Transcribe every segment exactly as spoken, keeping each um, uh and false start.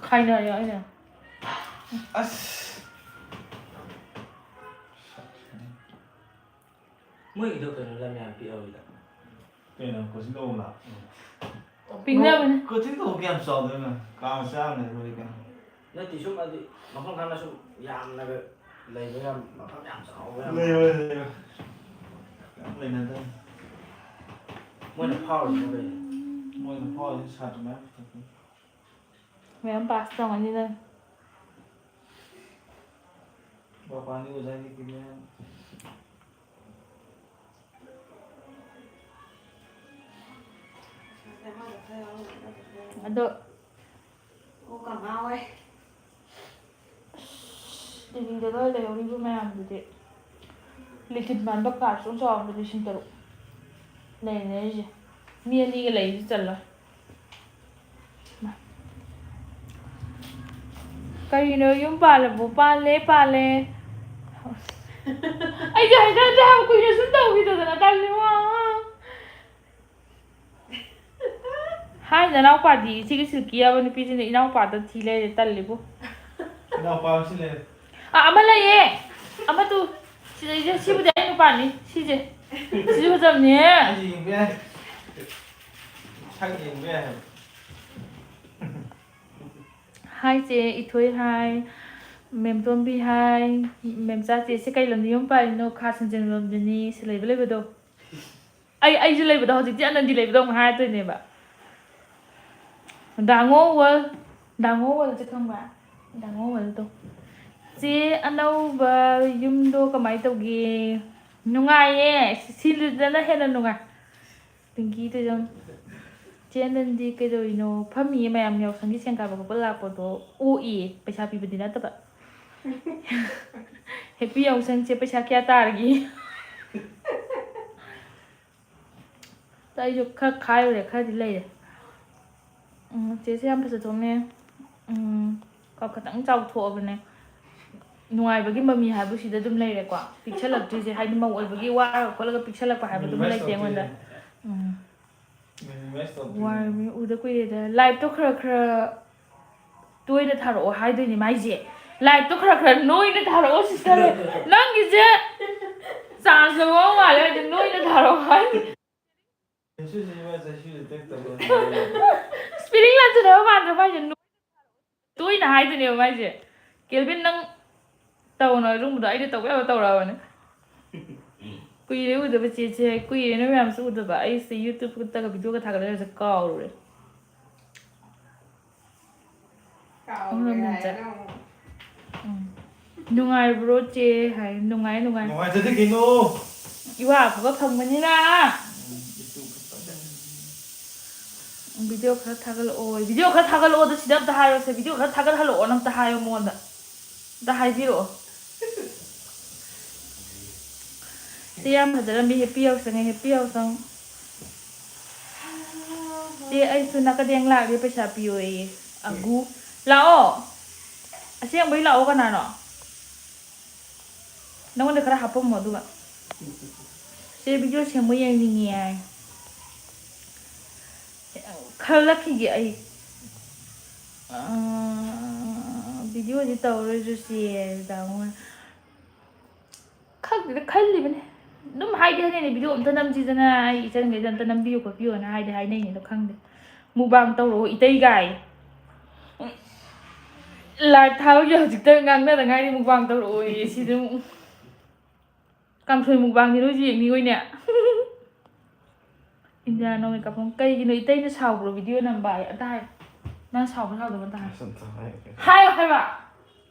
ꯈꯥꯏꯅꯔꯦ ꯑꯩꯅ꯫ ꯑꯁ꯫ ꯃꯣꯏꯒꯤꯗꯣ ꯀꯩꯅꯣ ꯂꯝ ꯌꯥꯝ ꯄꯤꯛꯑꯧꯋꯤꯗ꯫ ꯀꯩꯅꯣ, ꯀꯣꯆꯤꯡ ꯇꯧꯕ꯭ꯔꯥ? ꯄꯤꯛꯅꯕꯅꯦ꯫ ꯀꯣꯆꯤꯡ ꯇꯧꯕ ꯀꯌꯥꯝ ꯆꯥꯎꯗꯣꯏꯅꯣ? ꯀꯥ ꯃꯆꯥ ꯑꯃ ꯂꯩꯕ ꯀꯩꯅꯣ? ꯅꯠꯇꯦ, ꯁꯨꯝ ꯍꯥꯏꯗꯤ ꯃꯐꯝ ꯈꯔꯅ ꯁꯨꯝ ꯌꯥꯝꯅꯒ ꯂꯩꯕ ꯌꯥꯝ, ꯃꯐꯝ ꯌꯥꯝ ꯆꯥꯎꯕ ꯌꯥꯝ ꯂꯩꯕ, ꯂꯩꯕ꯫ ꯌꯥꯝ ꯂꯩꯅꯗꯕꯅꯤ꯫ ꯃꯣꯏꯅ ꯐꯥꯎꯔꯤꯁꯤꯅ ꯀꯩꯅꯣ? ꯃꯣꯏꯅ ꯐꯥꯎꯔꯤꯁꯤꯅ ꯁꯥꯇ꯭ꯔ ꯃꯌꯥꯝ ꯄꯨꯊꯣꯛꯄꯅꯤ꯫ ꯃꯌꯥꯝ ꯄꯥꯁ ꯇꯧꯔꯝꯒꯅꯤ ꯅꯪ꯫ ꯃꯄꯥꯟꯒꯤ ꯑꯣꯖꯥꯒꯤ ꯀꯤꯃꯦꯟ꯫ ꯑꯗꯣ ꯀꯣꯛꯀ ꯉꯥꯎꯋꯦ꯫ ꯑꯁ, ꯗꯤꯜꯂꯤꯗꯒ ꯂꯩꯍꯧꯔꯤꯕ ꯃꯌꯥꯝꯗꯨꯗꯤ ꯂꯤꯇꯤꯟ ꯃꯥꯟꯕ ꯀꯥꯔ ꯆꯥꯎ ꯆꯥꯎꯕꯗ ꯂꯤꯁꯤꯡ ꯇꯔꯨꯛ ꯂꯩꯅꯔꯤꯁꯦ꯫ ꯃꯤ ꯑꯅꯤꯒ ꯂꯩꯔꯤꯁꯤ ꯆꯜꯂꯣꯏ꯫ ꯀꯔꯤꯅꯣ, ꯌꯨꯝ ꯄꯥꯜꯂꯕꯣ? ꯄꯥꯜꯂꯦ, ꯄꯥꯜꯂꯦ꯫ ꯑꯩꯗꯤ ꯍꯩꯅꯗ꯭ꯔꯦ ꯍꯥꯏꯕ, ꯀꯨꯏꯅ ꯁꯨꯝ ꯇꯧꯈꯤꯗꯗꯅ ꯇꯜꯂꯤꯉꯣ꯫ ꯍꯥꯏ, ꯅꯅꯥꯎꯄꯥꯗꯤ ꯁꯤꯒꯤ ꯁꯤꯜꯀꯤ ꯍꯥꯏꯕ ꯅꯨꯄꯤꯁꯤꯅ ꯏꯅꯥꯎꯄꯥꯗ ꯊꯤ ꯂꯩꯔꯦ, ꯇꯜꯂꯤꯕꯣ꯫ ꯏꯅꯥꯎꯄꯥ ꯑꯃꯁꯨ ꯂꯩꯔꯦ꯫ ꯑ, ꯑꯃ ꯂꯩꯌꯦ꯫ ꯑꯃꯗꯨ ꯁꯤꯗꯩꯁꯦ, ꯁꯤꯕꯨꯗꯤ ꯑꯩ ꯅꯨꯄꯥꯅꯤ꯫ ꯁꯤꯁꯦ꯫ ꯁꯤꯁꯨ ꯐꯖꯕꯅꯦꯍꯦ꯫ ꯑꯩꯁꯨ ꯌꯦꯡꯕ ꯌꯥꯏ꯫ ꯁꯛ ꯌꯦꯡꯕ ꯌꯥꯏ ꯍꯥꯏꯕ꯫ ꯍꯥꯏ ꯆꯦ ꯏꯊꯣꯏ ꯍꯥꯏ, ꯃꯦꯝ ꯇꯣꯝꯕꯤ ꯍꯥꯏ, ꯃꯦꯝꯆꯥ ꯆꯦꯁꯦ ꯀꯩ ꯂꯝꯗ ꯌꯨꯝ ꯄꯥꯜꯂꯤꯅꯣ? ꯈꯥ ꯁꯟꯖꯦꯟꯕꯝꯗꯅꯤ꯫ ꯁꯤ ꯂꯩꯕ ꯂꯩꯕꯗꯣ꯫ ꯑꯩ, ꯑꯩꯁꯨ ꯂꯩꯕꯗꯣ ꯍꯧꯖꯤꯛꯇꯤ ꯑꯅꯟꯗꯤ ꯂꯩꯕꯗꯧꯅ ꯍꯥꯏꯔꯛꯇꯣꯏꯅꯦꯕ꯫ ꯗꯥꯉꯣ ꯋꯥꯔꯜ, ꯗꯥꯉꯣ ꯋꯥꯔꯜꯁꯦ ꯈꯪꯕ꯭ꯔꯥ? ꯗꯥꯉꯣ ꯋꯥꯔꯜꯗꯣ꯫ ꯆꯦ ꯑꯅꯧꯕ ꯌꯨꯝꯗꯣ ꯀꯃꯥꯏ ꯇꯧꯒꯦ? ꯅꯨꯡꯉꯥꯏꯌꯦ꯫ ꯁꯤꯜꯂꯤꯗꯅ ꯍꯦꯟꯅ ꯅꯨꯡꯉꯥꯏ꯫ ꯄꯤꯡꯀꯤ ꯇꯣꯏꯖꯝ꯫ ꯆꯦ ꯑꯅꯟꯗꯤ ꯀꯩꯗꯧꯔꯤꯅꯣ? ꯐꯝꯃꯤꯌꯦ, ꯃꯌꯥꯝ ꯌꯥꯎꯁꯪꯒꯤ ꯁꯦꯟ ꯀꯥꯕ ꯈꯣꯠꯄ ꯂꯥꯛꯄꯗꯣ ꯑꯣꯛꯏꯌꯦ, ꯄꯩꯁꯥ ꯄꯤꯕꯗꯤ ꯅꯠꯇꯕ꯫ ꯍꯦꯄꯤ ꯌꯥꯎꯁꯪꯁꯦ ꯄꯩꯁꯥ ꯀꯌꯥ ꯇꯥꯔꯒꯦ? ꯑꯩꯁꯨ ꯈꯔ ꯈꯥꯏꯔꯨꯔꯦ, ꯈꯔꯗꯤ ꯂꯩꯔꯦ꯫ ꯎꯝ, ꯆꯦꯁꯦ ꯌꯥꯝ ꯐꯖꯊꯣꯛꯅꯦ꯫ ꯎꯝ, ꯈ-, ꯈꯇꯪ ꯆꯥꯎꯊꯣꯛꯑꯕꯅꯦ꯫ ꯅꯨꯡꯉꯥꯏꯕꯒꯤ ꯃꯃꯤ ꯍꯥꯏꯕꯨ ꯁꯤꯗ ꯑꯗꯨꯝ ꯂꯩꯔꯦꯀꯣ꯫ ꯄꯤꯛꯁꯜꯂꯛꯇ꯭ꯔꯤꯁꯦ, ꯍꯥꯏꯗꯤ ꯃꯧ ꯑꯣꯏꯕꯒꯤ ꯋꯥꯔꯒ ꯈꯣꯠꯂꯒ ꯄꯤꯛꯁꯜꯂꯛꯄ ꯍꯥꯏꯕꯗꯨꯝ ꯃꯤꯅꯤꯃꯥꯏꯁ ꯂꯩꯇꯦ ꯑꯩꯉꯣꯟꯗ꯫ ꯇꯧꯗꯣꯏꯅꯦ꯫ ꯎꯝ꯫ ꯃꯤꯅꯤꯃꯥꯏꯁ ꯇꯧꯗꯣꯏꯅꯦ꯫ ꯋꯥꯔꯃꯤ-, ꯎꯗ ꯀꯨꯏꯔꯦꯗ꯫ ꯂꯥꯏꯐꯇꯣ ꯈꯔ ꯈꯔ ꯇꯣꯏꯅ ꯊꯥꯔꯛꯑꯣ ꯍꯥꯏꯗꯣꯏꯅꯦ ꯃꯥꯏꯁꯦ꯫ Like ꯇꯣ ꯈꯔ ꯈꯔ ꯅꯣꯏꯅ ꯊꯥꯔꯛꯑꯣ sister꯫ ꯅꯪꯒꯤꯁꯦ chance ꯂꯧꯕ ꯃꯥꯜꯂꯦ, ꯍꯥꯏꯗꯤ ꯅꯣꯏꯅ ꯊꯥꯔꯛꯑꯣ ꯍꯥꯏꯗꯤ꯫ Spelling ꯂꯥꯟꯖꯟꯅꯕ ꯃꯥꯟꯗ꯭ꯔꯣ ꯃꯥꯏꯁꯦ? ꯅꯣꯏꯅ ꯊꯥꯔꯛꯑꯣ꯫ ꯇꯣꯏꯅ ꯍꯥꯏꯗꯣꯏꯅꯦꯕ ꯃꯥꯏꯁꯦ꯫ ꯀꯦꯜꯕꯤꯟ, ꯅꯪ ꯇꯧꯅꯣ ꯑꯗꯨꯒꯨꯝꯕꯗꯣ, ꯑꯩꯗꯤ ꯇꯧꯕ ꯌꯥꯕ ꯇꯧꯔꯛꯑꯕꯅꯦ꯫ ꯀꯨꯏꯔꯦ ꯎꯗꯕ ꯆꯦꯁꯦ, ꯀꯨꯏꯔꯦ ꯅꯣꯏ ꯃꯌꯥꯝꯁꯨ ꯎꯗꯕ꯫ ꯑꯩꯁꯦ YouTube ꯇꯒ video ꯒ ꯊꯥꯒꯠꯂꯛꯏꯁꯦ ꯀꯥꯎꯔꯨꯔꯦ꯫ ꯀꯥꯎꯔꯦ ꯑꯃꯔꯣꯝꯗ ꯍꯥꯏꯔꯒ ꯑꯃꯨꯛ꯫ ꯎꯝ꯫ "ꯅꯨꯡꯉꯥꯏꯕ꯭ꯔꯣ ꯆꯦ?" ꯍꯥꯏ꯫ "ꯅꯨꯡꯉꯥꯏ, ꯅꯨꯡꯉꯥꯏ꯫" ꯅꯨꯡꯉꯥꯏꯇꯗꯤ ꯀꯩꯅꯣ? ꯏꯋꯥ ꯑꯐꯕ ꯐꯪꯕꯅꯤꯅ꯫ ꯎꯝ, ꯏꯇꯨ ꯈꯛꯇꯗ꯫ "Video ꯈꯔ ꯊꯥꯒꯠꯂꯛꯑꯣ꯫" Video ꯈꯔ ꯊꯥꯒꯠꯂꯛꯑꯣꯗ ꯁꯤꯗ ꯑꯝꯇ ꯍꯥꯏꯔꯣꯁꯦ꯫ "Video ꯈꯔ ꯊꯥꯒꯠꯍꯜꯂꯛꯑꯣꯅ" ꯑꯝꯇ ꯍꯥꯏꯌꯣ ꯃꯉꯣꯟꯗ꯫ ꯑꯝꯇ ꯍꯥꯏꯕꯤꯔꯛꯑꯣ꯫ ꯁꯤ ꯌꯥꯝ ꯐꯖꯔꯝꯃꯤ꯫ Happy ꯌꯥꯎꯁꯪ, happy ꯌꯥꯎꯁꯪ꯫ ꯆꯦ, ꯑꯩꯁꯨ ꯅꯥꯀꯗꯦꯡ ꯂꯥꯛꯂꯦ, ꯄꯩꯁꯥ ꯄꯤꯌꯣꯌꯦ꯫ ꯑꯒꯨ꯫ ꯂꯥꯛꯑꯣ꯫ ꯑꯁꯦꯡꯕꯩ ꯂꯥꯛꯑꯣ ꯀꯅꯥꯅꯣ? ꯅꯉꯣꯟꯗ ꯈꯔ ꯍꯥꯞꯄꯝꯃꯣ ꯑꯗꯨꯒ꯫ ꯆꯦ, video ꯁꯦꯝꯕ ꯌꯦꯡꯅꯤꯡꯉꯦ ꯍꯥꯏ꯫ ꯈꯜꯂꯛꯈꯤꯒꯦ ꯑꯩ꯫ ꯑꯥ, video ꯗꯤ ꯇꯧꯔꯣꯏꯁꯨ ꯆꯦ, ꯇꯥꯃꯣ꯫ ꯈꯪꯗꯦꯗ, ꯈꯜꯂꯤꯕꯅꯦ꯫ ꯑꯗꯨꯝ ꯍꯥꯏꯗꯤ ꯍꯥꯏꯅꯩꯅꯦ, "Video ꯑꯝꯇ ꯅꯝꯁꯤꯗꯅ, ꯑꯩ ꯏꯆꯟꯈꯩꯗ ꯑꯝꯇ ꯅꯝꯕꯤꯌꯨ ꯈꯣꯠꯄꯤꯌꯨꯅ" ꯍꯥꯏꯗꯤ ꯍꯥꯏꯅꯩꯅꯦ, ꯑꯗꯣ ꯈꯪꯗꯦ꯫ "Mukbang ꯇꯧꯔꯛꯑꯣ ꯏꯇꯩ" ꯒꯥꯏ꯫ Live ꯊꯥꯕꯒꯤ ꯍꯧꯖꯤꯛꯇ ꯉꯥꯡꯅꯗ ꯉꯥꯏꯔꯤ, "Mukbang ꯇꯧꯔꯛꯑꯣꯌꯦ" ꯁꯤꯗ ꯑꯃꯨꯛ꯫ ꯀꯥꯡꯁꯣꯏ mukbang ꯗꯤ ꯅꯣꯏꯁꯨ ꯌꯦꯡꯅꯤꯡꯉꯣꯏꯅꯦ꯫ ꯏꯟꯗꯤꯌꯥ ꯅꯣꯡꯃꯩ ꯀꯥꯞꯐꯝ꯫ ꯀꯩꯒꯤꯅꯣ ꯏꯇꯩꯅ ꯁꯥꯎꯕ꯭ꯔꯣ video ꯅꯝꯕ ꯍꯥꯏ? ꯑꯝꯇ ꯍꯥꯏ꯫ ꯅꯪ ꯁꯥꯎꯕ꯭ꯔꯥ ꯁꯥꯎꯗꯕ꯭ꯔꯥ ꯑꯝꯇ ꯍꯥꯏ꯫ ꯑꯁ, ꯑꯝꯇ ꯍꯥꯏ꯫ ꯍꯥꯏꯌꯣ ꯍꯥꯏꯕ꯫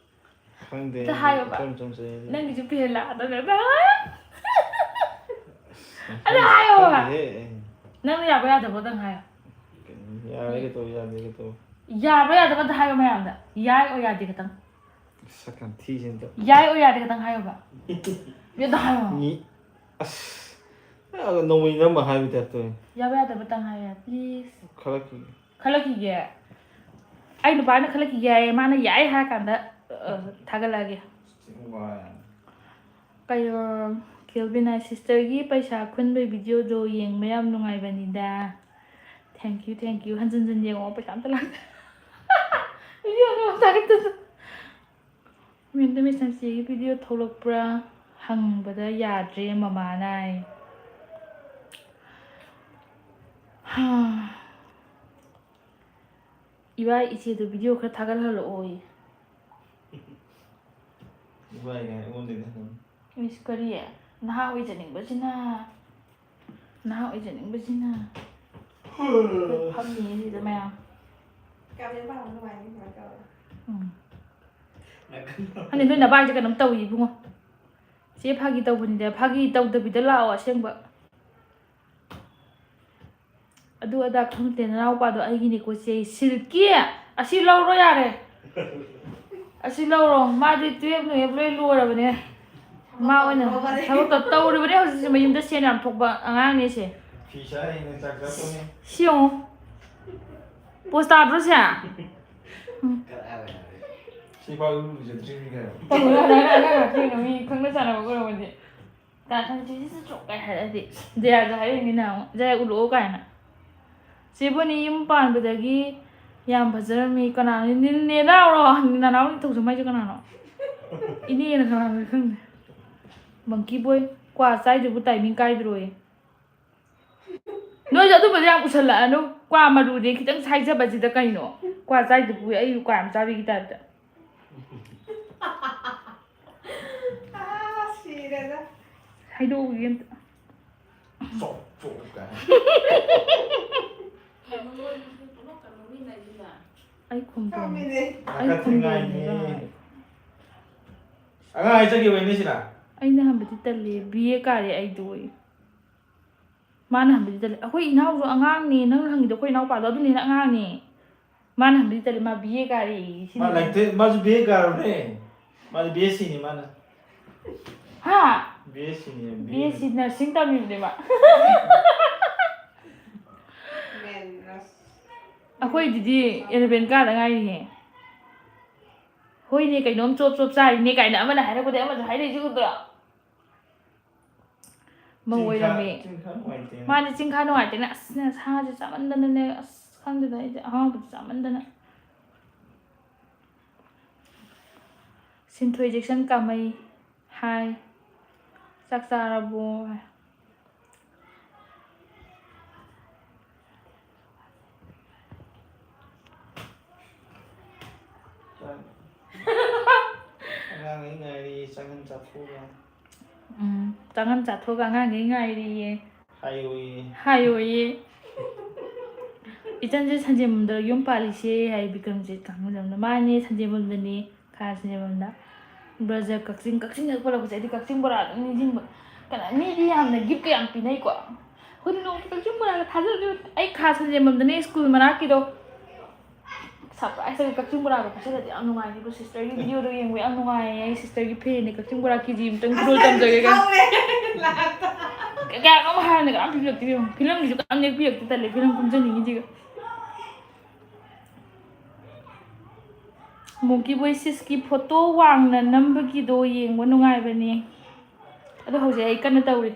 ꯈꯪꯗꯦ, ꯑꯝꯇ ꯍꯥꯏꯌꯣꯕ꯫ ꯏꯆꯝ ꯆꯝꯖꯩ꯫ ꯅꯪꯒꯤꯁꯨ ꯄꯦꯜꯂꯛꯑꯗꯕꯅꯦ꯫ ꯑꯝꯇ ꯍꯥꯏꯌꯣ꯫ ꯑꯁ, ꯑꯗꯨ ꯍꯥꯏꯌꯣꯕ꯫ ꯈꯪꯗꯦꯍꯦ꯫ ꯅꯪꯅ ꯌꯥꯕ ꯌꯥꯗꯕꯗꯪ ꯍꯥꯏꯌꯣ꯫ ꯀꯩꯅꯣ, ꯌꯥꯔꯒꯦ ꯇꯧ, ꯌꯥꯗꯦꯒꯦ ꯇꯧ꯫ ꯌꯥꯕ꯭ꯔꯥ ꯌꯥꯗꯕ꯭ꯔꯥ ꯑꯝꯇ ꯍꯥꯏꯌꯣ ꯃꯌꯥꯝꯗ꯫ ꯌꯥꯏ or ꯌꯥꯗꯦ ꯈꯛꯇꯪ꯫ ꯁꯛ ꯌꯥꯝ ꯊꯤꯁꯦ ꯑꯝꯇ꯫ ꯌꯥꯏ or ꯌꯥꯗꯦ ꯈꯛꯇꯪ ꯍꯥꯏꯌꯣꯕ꯫ ꯑꯝꯇ ꯍꯥꯏꯌꯣ꯫ ꯃꯤ, ꯑꯁ, ꯑ, ꯅꯣꯡꯃꯩ ꯅꯝꯕ ꯍꯥꯏꯕ type ꯇꯧꯋꯦ꯫ ꯌꯥꯕ ꯌꯥꯗꯕꯇꯪ ꯍꯥꯏꯌꯣ, please꯫ ꯈꯜꯂꯛꯈꯤꯒꯦ꯫ ꯈꯜꯂꯛꯈꯤꯒꯦ꯫ ꯑꯩ ꯅꯨꯄꯥꯅ ꯈꯜꯂꯛꯈꯤꯒꯦ ꯍꯥꯏꯌꯦ, ꯃꯥꯅ ꯌꯥꯏ ꯍꯥꯏꯔ ꯀꯥꯟꯗ, ꯑ, ꯊꯥꯒꯠꯂꯛꯑꯒꯦ꯫ ꯋꯥ꯫ ꯀꯩꯅꯣ, ꯀꯦꯜꯕꯤꯟ ꯍꯥꯏ, sister ꯒꯤ ꯄꯩꯁꯥ ꯈꯨꯟꯕꯩ video ꯗꯣ ꯌꯦꯡꯕ ꯌꯥꯝ ꯅꯨꯡꯉꯥꯏꯕꯅꯤꯗ꯫ Thank you, thank you꯫ ꯍꯟꯖꯟ ꯍꯟꯖꯟ ꯌꯦꯡꯉꯣ, ꯄꯩꯁꯥ ꯑꯝꯇ ꯂꯥꯛꯇꯦ꯫ Video ꯊꯥꯒꯠꯇꯅ꯫ ꯃꯦꯝꯗ ꯃꯤꯁꯅ ꯆꯦꯒꯤ ꯚꯤꯗꯤꯑꯣ ꯊꯣꯛꯂꯛꯄ꯭ꯔꯥ ꯍꯪꯕꯗ ꯌꯥꯗ꯭ꯔꯦ ꯃꯃꯥꯅ ꯍꯥꯏ꯫ ꯍꯥ꯫ ꯏꯕꯥ, ꯏꯆꯦꯗꯣ ꯚꯤꯗꯤꯑꯣ ꯈꯔ ꯊꯥꯒꯠꯍꯜꯂꯛꯑꯣꯌꯦ꯫ ꯏꯕꯥꯏ ꯀꯥꯏꯅ ꯑꯩꯉꯣꯟꯗꯒꯤ ꯍꯪꯉꯝꯃꯤ꯫ ꯏꯁ, ꯀꯔꯤ? ꯅꯍꯥ ꯑꯣꯏꯖꯅꯤꯡꯕꯁꯤꯅ, ꯅꯍꯥ ꯑꯣꯏꯖꯅꯤꯡꯕꯁꯤꯅ꯫ ꯑꯩꯈꯣꯏ ꯐꯝꯃꯤꯌꯦ ꯁꯤꯗ ꯃꯌꯥꯝ꯫ ꯀꯥꯂꯦꯟ ꯄꯥꯕ ꯅꯨꯡꯉꯥꯏꯅꯤ ꯁꯨꯃꯥꯏꯅ ꯇꯧꯔꯒ꯫ ꯎꯝ꯫ ꯅꯥꯀꯟ ꯈꯪꯗꯦ, ꯅꯣꯏ ꯅꯕꯥꯏꯁꯦ ꯀꯩꯅꯣꯝ ꯇꯧꯏ ꯏꯕꯨꯡꯉꯣ꯫ ꯆꯦ, ꯐꯥꯒꯤ ꯇꯧꯕꯅꯤꯗ, ꯐꯥꯒꯤ ꯇꯧꯗꯕꯤꯗ ꯂꯥꯛꯑꯣ ꯑꯁꯦꯡꯕ꯫ ꯑꯗꯨ ꯑꯗꯥ ꯈꯪꯗꯦ, ꯅꯅꯥꯎꯄꯥꯗꯣ ꯑꯩꯒꯤꯅꯤꯀꯣ ꯆꯦ꯫ ꯁꯤꯜꯀꯤ! ꯑꯁꯤ ꯂꯧꯔꯣ ꯌꯥꯔꯦ꯫ ꯑꯁꯤ ꯂꯧꯔꯣ꯫ ꯃꯥꯗꯤ ꯇꯨꯌꯦꯜꯞ ꯅꯨꯌꯦꯜꯞ ꯂꯣꯏ ꯂꯣꯏꯔꯕꯅꯦ꯫ ꯃꯥ ꯑꯣꯏꯅ ꯊꯕꯛꯇ ꯇꯧꯔꯤꯕꯅꯦ ꯍꯧꯖꯤꯛꯁꯦ, ꯃꯌꯨꯝꯗ ꯁꯦꯟ ꯌꯥꯝ ꯊꯣꯛꯄ ꯑꯉꯥꯡꯅꯦ ꯁꯦ꯫ ꯐꯤ ꯁꯥꯔꯤꯅꯦ, ꯆꯥꯛ ꯆꯥꯊꯣꯛꯑꯦ꯫ ꯁꯤ ꯌꯦꯡꯉꯨ꯫ ꯄꯣꯁ ꯇꯥꯗ꯭ꯔꯣ ꯁꯦ? ꯎꯝ꯫ ꯁꯤꯐꯥꯎ ꯏꯔꯨ ꯂꯨꯖꯗ꯭ꯔꯤꯕꯅꯤ ꯀꯩꯅꯣ꯫ ꯇꯧꯔꯣ, ꯅꯪ ꯑꯉꯥꯡ ꯉꯥꯛꯇ ꯌꯦꯡꯉꯣ, ꯃꯤ ꯈꯪꯅ ꯆꯥꯟꯅꯕ ꯑꯣꯏꯔꯝꯃꯗꯤ꯫ ꯀꯅꯥ ꯈꯪ ꯆꯦ ꯁꯤꯁꯨ ꯆꯣꯛ ꯀꯥꯏ ꯍꯥꯏꯔꯛꯑꯗꯤ꯫ ꯖꯌꯥꯁꯨ ꯍꯥꯏꯔꯛꯏꯅꯤ ꯅꯍꯥꯟꯃꯨꯛ, "ꯖꯌꯥ ꯎꯠꯂꯛꯑꯣ" ꯀꯥꯏꯅ꯫ ꯆꯦ ꯕꯣꯅꯤ ꯌꯨꯝ ꯄꯥꯟꯕꯗꯒꯤ ꯌꯥꯝ ꯐꯖꯔꯝꯃꯤ꯫ ꯀꯅꯥꯅꯣ? ꯅꯦ-, ꯅꯦꯅꯥꯎꯔꯣ? ꯅꯅꯥꯎ ꯅꯤꯡꯊꯧꯖꯝ ꯍꯥꯏꯁꯦ ꯀꯅꯥꯅꯣ? ꯏꯅꯦꯅ ꯀꯅꯥꯅꯣ ꯈꯪꯗꯦ꯫ ꯃꯪꯀꯤ ꯕꯣꯏ, ꯀ꯭ꯋꯥ ꯆꯥꯏꯗꯨꯕꯨ ꯇꯥꯏꯃꯤꯡ ꯀꯥꯏꯗ꯭ꯔꯣꯌꯦ꯫ ꯅꯣꯏꯁꯨ ꯑꯗꯨꯝꯕꯗꯤ ꯌꯥꯝ ꯎꯁꯜꯂꯛꯑꯅꯨ꯫ ꯀ꯭ꯋꯥ ꯃꯔꯨꯗꯤ ꯈꯤꯇꯪ ꯁꯥꯏꯖꯕꯁꯤꯗ ꯀꯩꯅꯣ? ꯀ꯭ꯋꯥ ꯆꯥꯏꯗꯨꯕꯨ ꯑꯩ ꯀ꯭ꯋꯥ ꯌꯥꯝ ꯆꯥꯕꯤꯒꯤ ꯇꯥꯏꯞꯇ꯫ ꯑꯥ, ꯁꯤꯔꯦꯗ꯫ ꯍꯥꯏꯗꯣꯛꯎꯒꯦ ꯑꯝꯇ꯫ ꯆꯣꯞ, ꯆꯣꯞ ꯀꯥꯏ꯫ ꯑꯩ ꯈꯨꯝꯗꯣꯏꯅꯦ꯫ ꯆꯥꯎꯃꯤꯅꯦ꯫ ꯑꯩ ꯅꯥꯀꯟ ꯈꯨꯝꯗꯣꯏꯅꯦ ꯊꯦꯡꯉꯥꯏꯅꯦ꯫ ꯀꯃꯥꯏꯅ? ꯑꯉꯥꯡ ꯍꯥꯏ ꯆꯠꯈꯤꯕꯩꯅꯦ ꯁꯤꯅ꯫ ꯑꯩꯅ ꯍꯟꯕꯗꯤ ꯇꯜꯂꯦ, ꯕꯤ ꯑꯦ ꯀꯥꯔꯦ ꯑꯩꯗꯣ꯫ ꯃꯥꯅ ꯍꯟꯕꯗꯤ ꯇꯜꯂꯦ꯫ ꯑꯩꯈꯣꯏ ꯏꯅꯥꯎꯁꯨ ꯑꯉꯥꯡꯅꯦ, ꯅꯪꯅ ꯍꯪꯉꯤꯗꯣ ꯑꯩꯈꯣꯏ ꯏꯅꯥꯎꯄꯥꯗꯣ ꯑꯗꯨꯅ ꯍꯦꯟꯅ ꯑꯉꯥꯡꯅꯦ꯫ ꯃꯥꯅ ꯍꯟꯕꯗꯤ ꯇꯜꯂꯦ, ꯃꯥ ꯕꯤ ꯑꯦ ꯀꯥꯔꯦꯌꯦ, ꯁꯤꯅꯤ꯫ ꯃꯥ ꯂꯥꯏꯔꯤꯛꯇ-, ꯃꯥꯁꯨ ꯕꯤ ꯑꯦ ꯀꯥꯔꯕꯅꯦ꯫ ꯃꯥꯗꯤ ꯕꯤ ꯑꯦꯁ ꯁꯤꯅꯤ ꯃꯥꯅ꯫ ꯍꯥ? ꯕꯤ ꯑꯦꯁ ꯁꯤꯅꯤ, ꯕꯤ ꯑꯦꯁ ꯁꯤ ꯅꯔꯁꯤꯡ ꯇꯝꯃꯤꯕꯅꯦ ꯃꯥ꯫ ꯃꯦꯟ ꯅꯔꯁ꯫ ꯑꯩꯈꯣꯏꯗꯨꯗꯤ ꯑꯦꯂꯚꯦꯟ ꯀꯥꯗ ꯉꯥꯏꯔꯤꯍꯦ꯫ "ꯍꯣꯏꯅꯦ, ꯀꯩꯅꯣꯝ ꯆꯣꯞ ꯆꯣꯞ ꯆꯥꯔꯤꯅꯦ" ꯀꯥꯏꯅ ꯑꯃꯅ ꯍꯥꯏꯔꯛꯄꯗꯩ ꯑꯃꯁꯨ ꯍꯥꯏꯔꯛꯏꯁꯦ ꯎꯗ꯭ꯔꯣ? ꯃꯧ ꯆꯤꯟ ꯈꯥ-, ꯑꯣꯏꯔꯝꯃꯦ꯫ ꯆꯤꯟ ꯈꯥ ꯅꯨꯡꯉꯥꯏꯇꯦꯅꯦ꯫ ꯃꯥꯗꯤ ꯆꯤꯟ ꯈꯥ ꯅꯨꯡꯉꯥꯏꯇꯦꯅ, ꯑꯁ, ꯁꯥꯁꯦ ꯆꯥꯃꯟꯗꯅꯅꯦ, ꯑꯁ, ꯈꯪꯗꯦꯗ, ꯑꯩꯗꯤ ꯑꯍꯥꯎꯕꯗꯤ ꯆꯥꯃꯟꯗꯅ꯫ ꯁꯤꯟꯊꯣꯏ ꯖꯦꯛꯁꯟ ꯀꯥꯃꯩ꯫ ꯍꯥꯏ꯫ ꯆꯥꯛ ꯆꯥꯔꯕꯣ? ꯑꯉꯥꯡꯉꯩ ꯉꯥꯏꯔꯤ, ꯆꯪꯉꯟ ꯆꯥꯊꯣꯛꯑꯒ꯫ ꯎꯝ, ꯆꯪꯉꯟ ꯆꯥꯊꯣꯛꯑꯒ ꯑꯉꯥꯡꯉꯩ ꯉꯥꯏꯔꯤꯌꯦ꯫ ꯍꯥꯏꯌꯣꯌꯦ꯫ ꯍꯥꯏꯌꯣꯌꯦ꯫ "ꯏꯆꯟꯁꯦ ꯁꯟꯖꯦꯟꯕꯝꯗ ꯌꯨꯝ ꯄꯥꯜꯂꯤꯁꯦ?" ꯍꯥꯏ ꯕꯤꯀ꯭ꯔꯝꯖꯤꯠ ꯀꯥꯡꯃꯖꯝꯅ꯫ "ꯃꯥꯅꯦ, ꯁꯟꯖꯦꯟꯕꯝꯗꯅꯦ, ꯈꯥ ꯁꯟꯖꯦꯟꯕꯝꯗ꯫" ꯕ꯭ꯔꯖ ꯀꯛꯆꯤꯡ, ꯀꯛꯆꯤꯡꯗ ꯄꯜꯂꯛꯄꯁꯦ ꯑꯩꯗꯤ ꯀꯛꯆꯤꯡ ꯕꯣꯔꯥ ꯑꯗꯨꯝ ꯅꯤꯡꯁꯤꯡꯕ꯫ ꯀꯩꯅꯣ, ꯃꯤꯗꯤ ꯌꯥꯝꯅ ꯒꯤꯐꯀ ꯌꯥꯝ ꯄꯤꯅꯩꯀꯣ꯫ ꯑꯩꯈꯣꯏꯗꯤ ꯅꯣꯡꯃꯇ ꯀꯛꯆꯤꯡ ꯕꯣꯔꯥꯒ ꯊꯥꯖꯗ꯭ꯔꯤ꯫ ꯑꯩ ꯈꯥ ꯁꯟꯖꯦꯟꯕꯝꯗꯅꯦ, ꯁ꯭ꯀꯨꯜ ꯃꯅꯥꯛꯀꯤꯗꯣ꯫ ꯁꯔꯄ꯭ꯔꯥꯏꯖꯇꯒ ꯀꯛꯆꯤꯡ ꯕꯣꯔꯥꯒ ꯄꯤꯁꯜꯂꯗꯤ ꯌꯥꯝ ꯅꯨꯡꯉꯥꯏꯅꯤꯀꯣ꯫ ꯁꯤꯁꯇꯔꯒꯤ ꯚꯤꯗꯤꯑꯣꯗꯣ ꯌꯦꯡꯕ ꯌꯥꯝ ꯅꯨꯡꯉꯥꯏꯌꯦ꯫ ꯑꯩ ꯁꯤꯁꯇꯔꯒꯤ ꯐꯦꯟꯅꯦ꯫ ꯀꯛꯆꯤꯡ ꯕꯣꯔꯥ ꯀꯦ ꯖꯤ ꯑꯃꯇꯪ ꯈꯨꯗꯣꯜ ꯇꯝꯖꯒꯦ ꯀꯥꯏꯅ꯫ ꯀꯌꯥꯅꯣꯝ ꯍꯥꯏꯔꯝꯅꯦ, ꯀꯅꯥꯝ ꯄꯤꯕꯤꯔꯛꯇꯦ ꯏꯕꯦꯝꯃ꯫ ꯐꯤꯂꯝꯒꯤꯁꯨ ꯀꯅꯥꯝ ꯅꯦꯛꯄꯤꯔꯛꯇꯦ꯫ ꯇꯜꯂꯦ, ꯐꯤꯂꯝ ꯀꯨꯝꯖꯅꯤꯡꯉꯤꯁꯤꯒ꯫ ꯃꯣꯡꯀꯤ ꯕꯣꯏ ꯁꯤꯛꯁꯀꯤ ꯐꯣꯇꯣ ꯋꯥꯡꯅ ꯅꯝꯕꯒꯤꯗꯣ ꯌꯦꯡꯕ ꯅꯨꯡꯉꯥꯏꯕꯅꯦ꯫ ꯑꯗꯣ ꯍꯧꯖꯤꯛ ꯑꯩ ꯀꯟꯅ ꯇꯧꯔꯤ꯫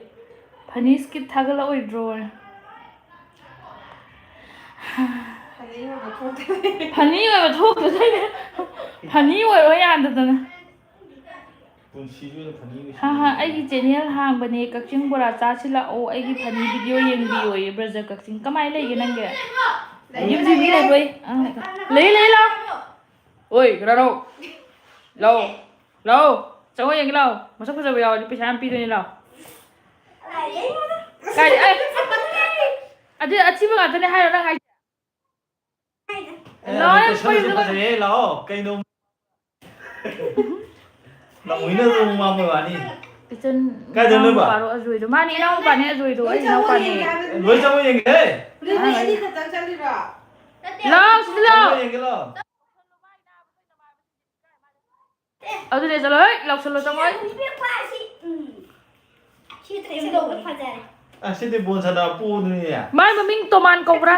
ꯐꯅꯤ ꯁ꯭ꯀꯤꯠ ꯊꯥꯒꯠꯂꯛꯑꯣꯏꯗ꯭ꯔꯣ? ꯐꯅꯤ ꯑꯣꯏꯕ ꯊꯣꯛꯇ꯭ꯔꯦ꯫ ꯐꯅꯤ ꯑꯣꯏꯕ ꯊꯣꯛꯇ꯭ꯔꯦ꯫ ꯐꯅꯤ ꯑꯣꯏꯔꯣ ꯌꯥꯗꯗꯅ꯫ ꯄꯨꯟꯁꯤꯁꯨ ꯑꯣꯏꯅ ꯐꯅꯤ ꯑꯣꯏꯁꯤꯟꯅꯤꯡꯉꯤ꯫ ꯍꯥ ꯍꯥ, ꯑꯩꯒꯤ ꯆꯦꯅꯦꯜ ꯍꯥꯡꯕꯅꯦ, ꯀꯛꯆꯤꯡ ꯕꯣꯔꯥ ꯆꯥꯁꯤ ꯂꯥꯛꯑꯣ, ꯑꯩꯒꯤ ꯐꯅꯤ ꯚꯤꯗꯤꯑꯣ ꯌꯦꯡꯕꯤꯌꯣꯌꯦ ꯕ꯭ꯔꯖ ꯀꯛꯆꯤꯡ꯫ ꯀꯃꯥꯏꯅ ꯂꯩꯒꯦ ꯅꯪꯒꯤ? ꯌꯨꯝꯁꯤ ꯃꯤ ꯂꯩꯕ꯭ꯔꯣ? ꯑꯩ, ꯑꯥ, ꯂꯩ, ꯂꯩ, ꯂꯥꯛꯑꯣ꯫ ꯑꯣꯏ, ꯀꯅꯥꯅꯣ? ꯂꯥꯛꯑꯣ, ꯂꯥꯛꯑꯣ, ꯆꯪꯉꯛꯑꯣ, ꯌꯦꯡꯒꯦ ꯂꯥꯛꯑꯣ꯫ ꯃꯁꯛ ꯐꯖꯕ ꯌꯥꯎꯔꯗꯤ ꯄꯩꯁꯥ ꯌꯥꯝ ꯄꯤꯗꯣꯏꯅꯦ, ꯂꯥꯛꯑꯣ꯫ ꯀꯥꯏꯗ? ꯑꯩ, ꯑꯗꯨ ꯑꯊꯤꯕ ꯉꯥꯛꯇꯅꯦ ꯍꯥꯏꯔꯣ ꯅꯪ ꯍꯥꯏꯁꯦ? ꯑꯦ, ꯂꯥꯛꯑꯣ, ꯌꯥꯝ ꯀꯣꯏꯁꯜꯂꯁꯦ, ꯐꯖꯩꯌꯦ, ꯂꯥꯛꯑꯣ꯫ ꯀꯩꯅꯣ? ꯅꯥꯎꯃꯤꯅ ꯑꯗꯨꯝ ꯃꯥꯡꯕꯩ ꯋꯥꯅꯤ꯫ ꯏꯆꯟ ꯀꯥꯏꯗ ꯂꯣꯏꯕ? ꯏꯅꯥꯎꯅꯨꯄꯥꯔꯣ ꯑꯖꯣꯏꯗꯣ? ꯃꯥꯅꯦ, ꯏꯅꯥꯎꯅꯨꯄꯥꯅꯦ ꯑꯖꯣꯏꯗꯣ, ꯑꯩ ꯏꯅꯥꯎꯄꯥꯅꯦ꯫ ꯂꯣꯏ ꯆꯪꯉꯣ ꯌꯦꯡꯒꯦ꯫ ꯅꯨꯃꯤꯠ ꯑꯅꯤ ꯈꯛꯇꯪ ꯆꯠꯂꯤꯔꯣ? ꯂꯥꯛꯑꯣ, ꯁꯤꯗ ꯂꯥꯛꯑꯣ꯫ ꯆꯪꯉꯣ ꯌꯦꯡꯒꯦ ꯂꯥꯛꯑꯣ꯫ ꯑꯗꯨꯅꯦ, ꯆꯠꯂꯣ, ꯍꯦꯛ ꯂꯥꯎꯁꯜꯂꯣ, ꯆꯪꯉꯣ, ꯍꯦꯛ꯫ ꯁꯤ ꯄꯦꯛꯄ ꯑꯁꯤ, ꯎꯝ꯫ ꯁꯤ ꯇ꯭ꯔꯦꯟ ꯇꯧꯕ ꯐꯖꯔꯦ꯫ ꯑꯁꯤꯗꯤ ꯕꯣꯜ ꯁꯥꯟꯅꯕ ꯄꯣꯗꯣꯏꯅꯦ꯫ ꯃꯥꯏ ꯃꯃꯤꯡ ꯇꯣꯃꯥꯟ ꯀꯧꯕ꯭ꯔꯥ?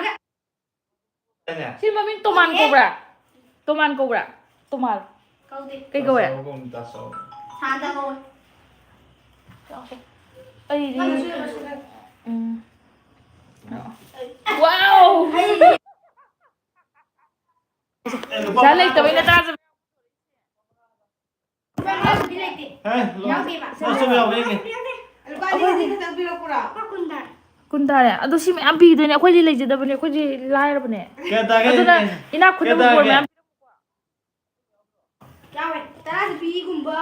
ꯀꯩꯅꯦ? ꯁꯤ ꯃꯃꯤꯡ ꯇꯣꯃꯥꯟ ꯀꯧꯕ꯭ꯔꯥ? ꯇꯣꯃꯥꯟ ꯀꯧꯕ꯭ꯔꯥ? ꯇꯣꯃꯥꯟ꯫ ꯀꯧꯗꯦ꯫ ꯀꯩ ꯀꯧꯋꯦ? ꯇꯥꯆꯧ ꯀꯧꯕꯅꯤ, ꯇꯥꯆꯧ꯫ ꯁꯥꯟꯇ ꯀꯧꯋꯦ꯫ ꯑꯩꯗꯤ, ꯎꯝ꯫ ꯋꯥꯎ! ꯑꯦ, ꯂꯨꯄꯥ ꯄꯩꯁꯥ ꯃꯉꯥ ꯂꯩꯇꯕꯩ ꯇꯧꯔꯦ꯫ ꯅꯇꯥꯁꯨ ꯌꯥꯎꯗꯦꯕ꯫ ꯂꯨꯄꯥ ꯑꯅꯤ ꯑꯅꯤ ꯈꯛꯇꯪ ꯄꯤꯔꯛꯄ꯭ꯔꯣ? ꯀꯨꯟ ꯇꯥꯔꯦ꯫ ꯑꯗꯣ ꯁꯤ ꯃꯌꯥꯝ ꯄꯤꯗꯣꯏꯅꯦ, ꯑꯩꯈꯣꯏꯗꯤ ꯂꯩꯖꯗꯕꯅꯦ, ꯑꯩꯈꯣꯏꯗꯤ ꯂꯥꯏꯔꯕꯅꯦ꯫ ꯀꯌꯥ ꯇꯥꯒꯦ? ꯑꯗꯨꯅ ꯏꯅꯥꯛ ꯈꯨꯟꯕ ꯀꯌꯥ ꯇꯥꯒꯦ? ꯌꯥꯎꯋꯦ꯫ ꯇꯔꯥ ꯄꯤꯒꯨꯝꯕ꯫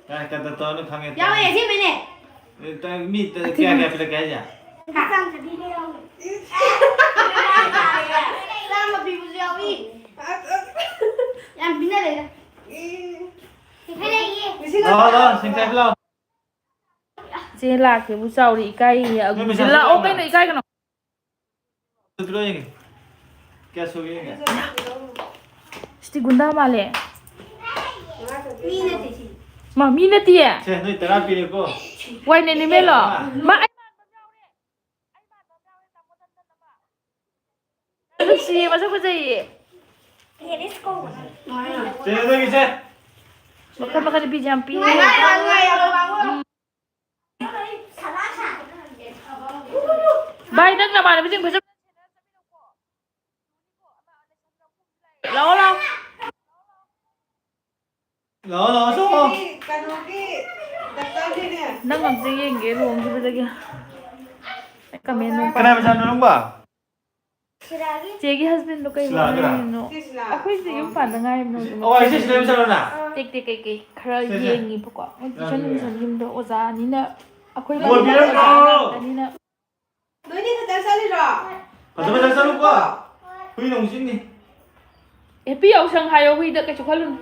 ꯀꯌꯥ, ꯀꯌꯥ ꯇꯥ-, ꯇꯧꯔꯅꯤ ꯈꯪꯉꯦ꯫ ꯌꯥꯎꯋꯦ, ꯑꯁꯦꯡꯕꯩꯅꯦ꯫ ꯑꯦ, ꯇ-, ꯃꯤ ꯇ-, ꯀꯌꯥ, ꯀꯌꯥ ꯄꯤꯔꯛꯀꯦ ꯍꯥꯏꯁꯦ? ꯆꯥꯝꯃ ꯄꯤꯕꯁꯨ ꯌꯥꯎꯏ꯫ ꯌꯥꯝ ꯄꯤꯅꯔꯦꯗ꯫ ꯂꯥꯛꯑꯣ, ꯂꯥꯛꯑꯣ, ꯁꯤꯡ ꯆꯥꯏꯕꯤ ꯂꯥꯛꯑꯣ꯫ ꯆꯦ ꯂꯥꯛꯀꯦꯕꯨ ꯆꯥꯎꯔꯦ, ꯏꯀꯥꯏꯌꯦ꯫ ꯅꯣꯏ ꯃꯆꯥ ꯂꯥꯛꯑꯣ ꯆꯠꯂꯕ? ꯀꯩꯅꯣ, ꯏꯀꯥꯏꯒꯅꯣ꯫ ꯄꯤꯔꯛꯑꯣ ꯌꯦꯡꯒꯦ꯫ ꯀꯌꯥ ꯁꯨꯒꯦ ꯌꯦꯡꯒꯦ꯫ ꯁꯤꯗꯤ ꯒꯨꯟꯗꯥ ꯃꯥꯜꯂꯦ꯫ ꯃꯤ ꯅꯠꯇꯦ ꯁꯤ꯫ ꯃꯥ, ꯃꯤ ꯅꯠꯇꯤꯌꯦ꯫ ꯁꯦ, ꯅꯣꯏ ꯇꯔꯥ ꯄꯤꯔꯦꯀꯣ꯫ ꯋꯥꯏꯅꯦ ꯅꯤꯃꯦꯂꯣ꯫ ꯃꯥ, ꯑꯩ ꯃꯥꯟꯕ ꯑꯃ ꯌꯥꯎꯔꯦ꯫ ꯑꯩ ꯃꯥꯟꯕ ꯑꯃ ꯌꯥꯎꯔꯦ, ꯇꯥꯃꯣ ꯅꯟꯗꯟ ꯑꯃ꯫ ꯅꯨꯡꯁꯤꯌꯦ, ꯃꯁꯛ ꯐꯖꯩꯌꯦ꯫ ꯆꯦ, ꯅꯣꯏꯒꯤꯁꯦ꯫ ꯃꯈꯜ ꯃꯈꯜ ꯅꯨꯄꯤꯁꯦ ꯌꯥꯝ ꯄꯤꯛꯑꯦ꯫ ꯎꯝ꯫ ꯚꯥꯏ, ꯅꯪ ꯅꯃꯥꯟꯅꯕꯤꯁꯤꯡ ꯐꯖ ꯂꯥꯛꯑꯣ, ꯂꯥꯛꯑꯣ꯫ ꯂꯥꯛꯑꯣ, ꯂꯥꯛꯑꯣ, ꯆꯪꯉꯣ꯫ ꯀꯩꯅꯣꯒꯤ ꯗꯥꯛꯇꯔꯒꯤꯅꯦ꯫ ꯅꯪ ꯑꯝꯇ ꯌꯦꯡꯒꯦ ꯂꯨꯍꯣꯡꯈꯤꯕꯗꯒꯤ꯫ ꯑꯩ comment ꯅꯨꯡ ꯀꯅꯥꯏ ꯃꯆꯥꯅꯣ ꯅꯪꯕꯣ? ꯆꯦꯒꯤ husbandꯗꯣ ꯀꯩ ꯁꯤꯂꯥꯒꯤꯔꯥ? ꯍꯣꯠꯅꯔꯤꯅꯣ? ꯁꯤ ꯁꯤꯂꯥ꯫ ꯑꯩꯈꯣꯏꯁꯦ ꯌꯨꯝ ꯄꯥꯟꯗ ꯉꯥꯏꯔꯤꯕꯅꯦ ꯍꯧꯖꯤꯛ꯫ ꯑꯣ, ꯑꯩꯁꯦ ꯁꯤꯂꯥ ꯌꯨꯝ ꯆꯠꯂꯣꯅ? ꯇꯦꯛ ꯇꯦꯛ ꯀꯩꯀꯩ ꯈꯔ ꯁꯦ, ꯁꯦ꯫ ꯌꯦꯡꯉꯤꯕꯀꯣ꯫ ꯃꯣꯏ tuition ꯅꯨꯡꯁꯟ ꯌꯨꯝꯗꯣ ꯑꯣꯖꯥꯅꯤꯅ ꯑꯩꯈꯣꯏ ꯂꯣꯏꯕꯤꯔꯝꯃꯣ꯫ ꯑꯣꯖꯥ ꯉꯥꯛꯇꯅꯤꯅ꯫ ꯅꯣꯏꯅꯤ ꯈꯛꯇꯪ ꯆꯠꯂꯤꯔꯣ? ꯐꯖ ꯐꯖ ꯆꯠꯂꯨꯀꯣ꯫ ꯍꯨꯏꯅ ꯑꯃꯨꯛ ꯆꯤꯛꯅꯤ꯫ Happy ꯌꯥꯎꯁꯪ ꯍꯥꯏꯌꯣ ꯍꯨꯏꯗ, ꯀꯩꯁꯨ ꯈꯜꯂꯨꯅꯨ꯫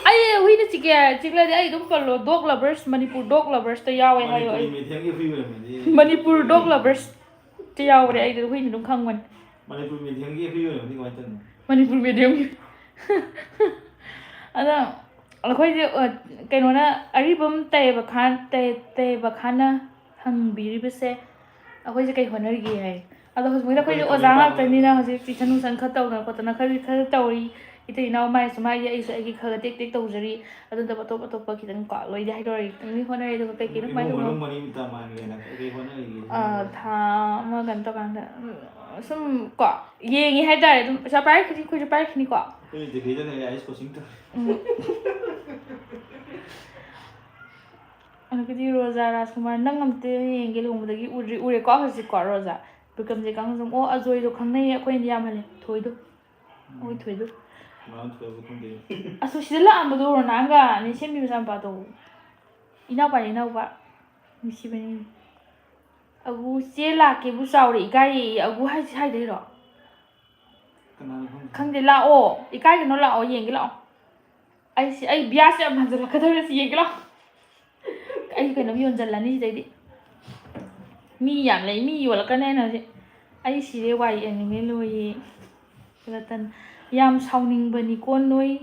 ꯑꯩ ꯍꯨꯏꯅ ꯆꯤꯛꯀꯦ ꯍꯥꯏ-, ꯆꯤꯛꯂꯗꯤ ꯑꯩ ꯑꯗꯨꯝ ꯄꯜꯂꯣ, dog lovers, ꯃꯅꯤꯄꯨꯔ dog loversꯇ ꯌꯥꯎꯋꯦ ꯍꯥꯏꯌꯣ ꯃꯅꯤꯄꯨꯔꯤ ꯑꯩ꯫ Mediumꯒꯤ ꯍꯨꯏ ꯑꯣꯏꯔꯝꯃꯗꯤ꯫ ꯃꯅꯤꯄꯨꯔ dog loversꯇ ꯌꯥꯎꯕꯅꯦ, ꯑꯩꯗꯤ ꯍꯨꯏꯅ ꯑꯗꯨꯝ ꯈꯪꯕꯅꯤ꯫ ꯃꯅꯤꯄꯨꯔ Mediumꯒꯤ ꯍꯨꯏ ꯑꯣꯏꯔꯝꯃꯗꯤ ꯀꯃꯥꯏꯅ ꯇꯧꯅꯤ? ꯃꯅꯤꯄꯨꯔ Mediumꯒꯤ꯫ ꯑꯗꯣ ꯑꯩꯈꯣꯏꯁꯦ, ꯑ, ꯀꯩꯅꯣꯅ, ꯑꯔꯤꯕꯝ ꯇꯌꯦꯕ ꯈꯥꯟ, ꯇꯌꯦ-, ꯇꯌꯦꯕ ꯈꯥꯟꯅ ꯍꯪꯕꯤꯔꯤꯕꯁꯦ, ꯑꯩꯈꯣꯏꯁꯦ ꯀꯩ ꯍꯣꯠꯅꯔꯤꯒꯦ ꯍꯥꯏ꯫ ꯑꯗꯣ ꯍꯧꯖꯤꯛ ꯑꯩꯈꯣꯏꯁꯦ ꯑꯩꯈꯣꯏ ꯑꯣꯖꯥ ꯀꯩꯅꯣ ꯉꯥꯛꯇꯅꯤꯅ ꯇꯧꯕ ꯍꯧꯖꯤꯛ tuition ꯅꯨꯡꯁꯟ ꯈꯔ ꯇꯧꯗꯅ ꯈꯣꯠꯇꯅ ꯈꯔ, ꯈꯔ ꯇꯧꯔꯤ꯫ ꯏꯇꯩ ꯏꯅꯥꯎ ꯃꯥꯏꯁꯨ ꯃꯥꯏꯒꯤ, ꯑꯩꯁꯨ ꯑꯩꯒꯤ ꯈꯔ ꯈꯔ ꯇꯦꯛ ꯇꯦꯛ ꯇꯧꯖꯔꯤ꯫ ꯑꯗꯨ ꯅꯠꯇꯕ ꯑꯇꯣꯞ ꯑꯇꯣꯞꯄ ꯈꯤꯇꯪ ꯀꯣ ꯂꯣꯏꯗꯤ ꯍꯥꯏꯗꯣꯔꯛꯑꯒꯦ꯫ ꯈꯤꯇꯪꯗꯤ ꯍꯣꯠꯅꯔꯤ, ꯑꯗꯨꯒ ꯀꯩ ꯀꯩꯅꯣ ꯀꯃꯥꯏꯅ ꯏꯃꯨꯡ ꯇꯧꯕꯅꯣ? ꯃꯅꯨꯡ ꯃꯔꯤ ꯃꯇꯥ ꯃꯥꯟꯒꯦꯅ ꯀꯩ ꯀꯩ ꯍꯣꯠꯅꯔꯤꯒꯦ? ꯑꯥ, ꯊꯥ ꯑꯃ ꯀꯩꯅꯣ ꯇꯧꯀꯥꯟꯗ, ꯎꯝ, ꯁꯨꯝ ꯀꯣ ꯌꯦꯡꯉꯤ ꯍꯥꯏꯇꯥꯔꯦ꯫ ꯑꯗꯨꯝ ꯄꯩꯁꯥ ꯄꯥꯏꯔꯛꯈꯤꯅꯤ, ꯑꯩꯈꯣꯏꯁꯨ ꯄꯥꯏꯔꯛꯈꯤꯅꯤꯀꯣ꯫ ꯑꯩ ꯗꯤꯜꯂꯤꯗ ꯂꯩꯔꯦ, ꯑꯥꯏꯁ ꯀꯣꯆꯤꯡ ꯇꯧꯔꯤ꯫ ꯎꯝ꯫ ꯑꯗꯒꯤꯗꯤ ꯔꯣꯖꯥ ꯔꯥꯖꯀꯨꯃꯥꯔ, ꯅꯪ ꯑꯝꯇ ꯌꯦꯡꯒꯦ, ꯂꯨꯍꯣꯡꯕꯗꯒꯤ ꯎꯗ꯭ꯔꯤ꯫ ꯎꯔꯦꯀꯣ ꯍꯧꯖꯤꯛꯀꯣ ꯔꯣꯖꯥ꯫ ꯕꯤꯀ꯭ꯔꯝꯖꯤꯠ ꯀꯥꯡꯖꯝ꯫ ꯑꯣ, ꯑꯖꯣꯏꯗꯣ ꯈꯪꯅꯩꯌꯦ, ꯑꯩꯈꯣꯏꯅꯗꯤ ꯌꯥꯝ ꯍꯜꯂꯦ꯫ ꯊꯣꯏꯗꯣ꯫ ꯑꯩꯈꯣꯏ ꯊꯣꯏꯗꯣ꯫ ꯀꯅꯥꯅꯣ ꯊꯣꯏꯕ ꯈꯪꯗꯦ꯫ ꯑꯁ, ꯁꯤꯗ ꯂꯥꯛꯑꯝꯕꯗꯣ ꯔꯣꯅꯥꯟꯒ ꯅꯦ ꯁꯦꯝꯕꯤ ꯃꯆꯥꯅꯨꯄꯥꯗꯣ꯫ ꯏꯅꯥꯎꯄꯥꯅꯦ, ꯏꯅꯥꯎꯄꯥ꯫ ꯅꯨꯡꯁꯤꯕꯅꯤ꯫ ꯑꯒꯨ ꯆꯦ ꯂꯥꯛꯀꯦꯕꯨ ꯆꯥꯎꯔꯦ, ꯏꯀꯥꯏꯌꯦ꯫ ꯑꯒꯨ ꯍꯥꯏꯁꯤ ꯍꯥꯏꯗꯣꯏꯔꯣ? ꯀꯅꯥꯅꯣ ꯈꯪꯗꯦ꯫ ꯈꯪꯗꯦ, ꯂꯥꯛꯑꯣ꯫ ꯏꯀꯥꯏꯒꯅꯣ, ꯂꯥꯛꯑꯣ, ꯌꯦꯡꯒꯦ ꯂꯥꯛꯑꯣ꯫ ꯑꯩꯁꯤ, ꯑꯩ ꯕꯤꯌꯥꯁꯦ ꯌꯥꯝ ꯍꯟꯖꯤꯜꯂꯛꯀꯗꯧꯔꯦ, ꯁꯤ ꯌꯦꯡꯒꯦ ꯂꯥꯛꯑꯣ꯫ ꯑꯩ ꯀꯩꯅꯣꯝ ꯌꯣꯟꯖꯜꯂꯅꯤ ꯁꯤꯗꯩꯗꯤ꯫ ꯃꯤ ꯌꯥꯝ ꯂꯩ, ꯃꯤ ꯌꯣꯜꯂꯛꯀꯅꯤ ꯑꯩꯅ ꯍꯧꯖꯤꯛ꯫ ꯑꯩ ꯁꯤꯔꯦ, ꯋꯥꯏ ꯑꯦꯅꯤꯃꯦ ꯂꯣꯏꯌꯦ꯫ ꯔꯇꯟ, ꯌꯥꯝ ꯁꯥꯎꯅꯤꯡꯕꯅꯤꯀꯣ ꯅꯣꯏ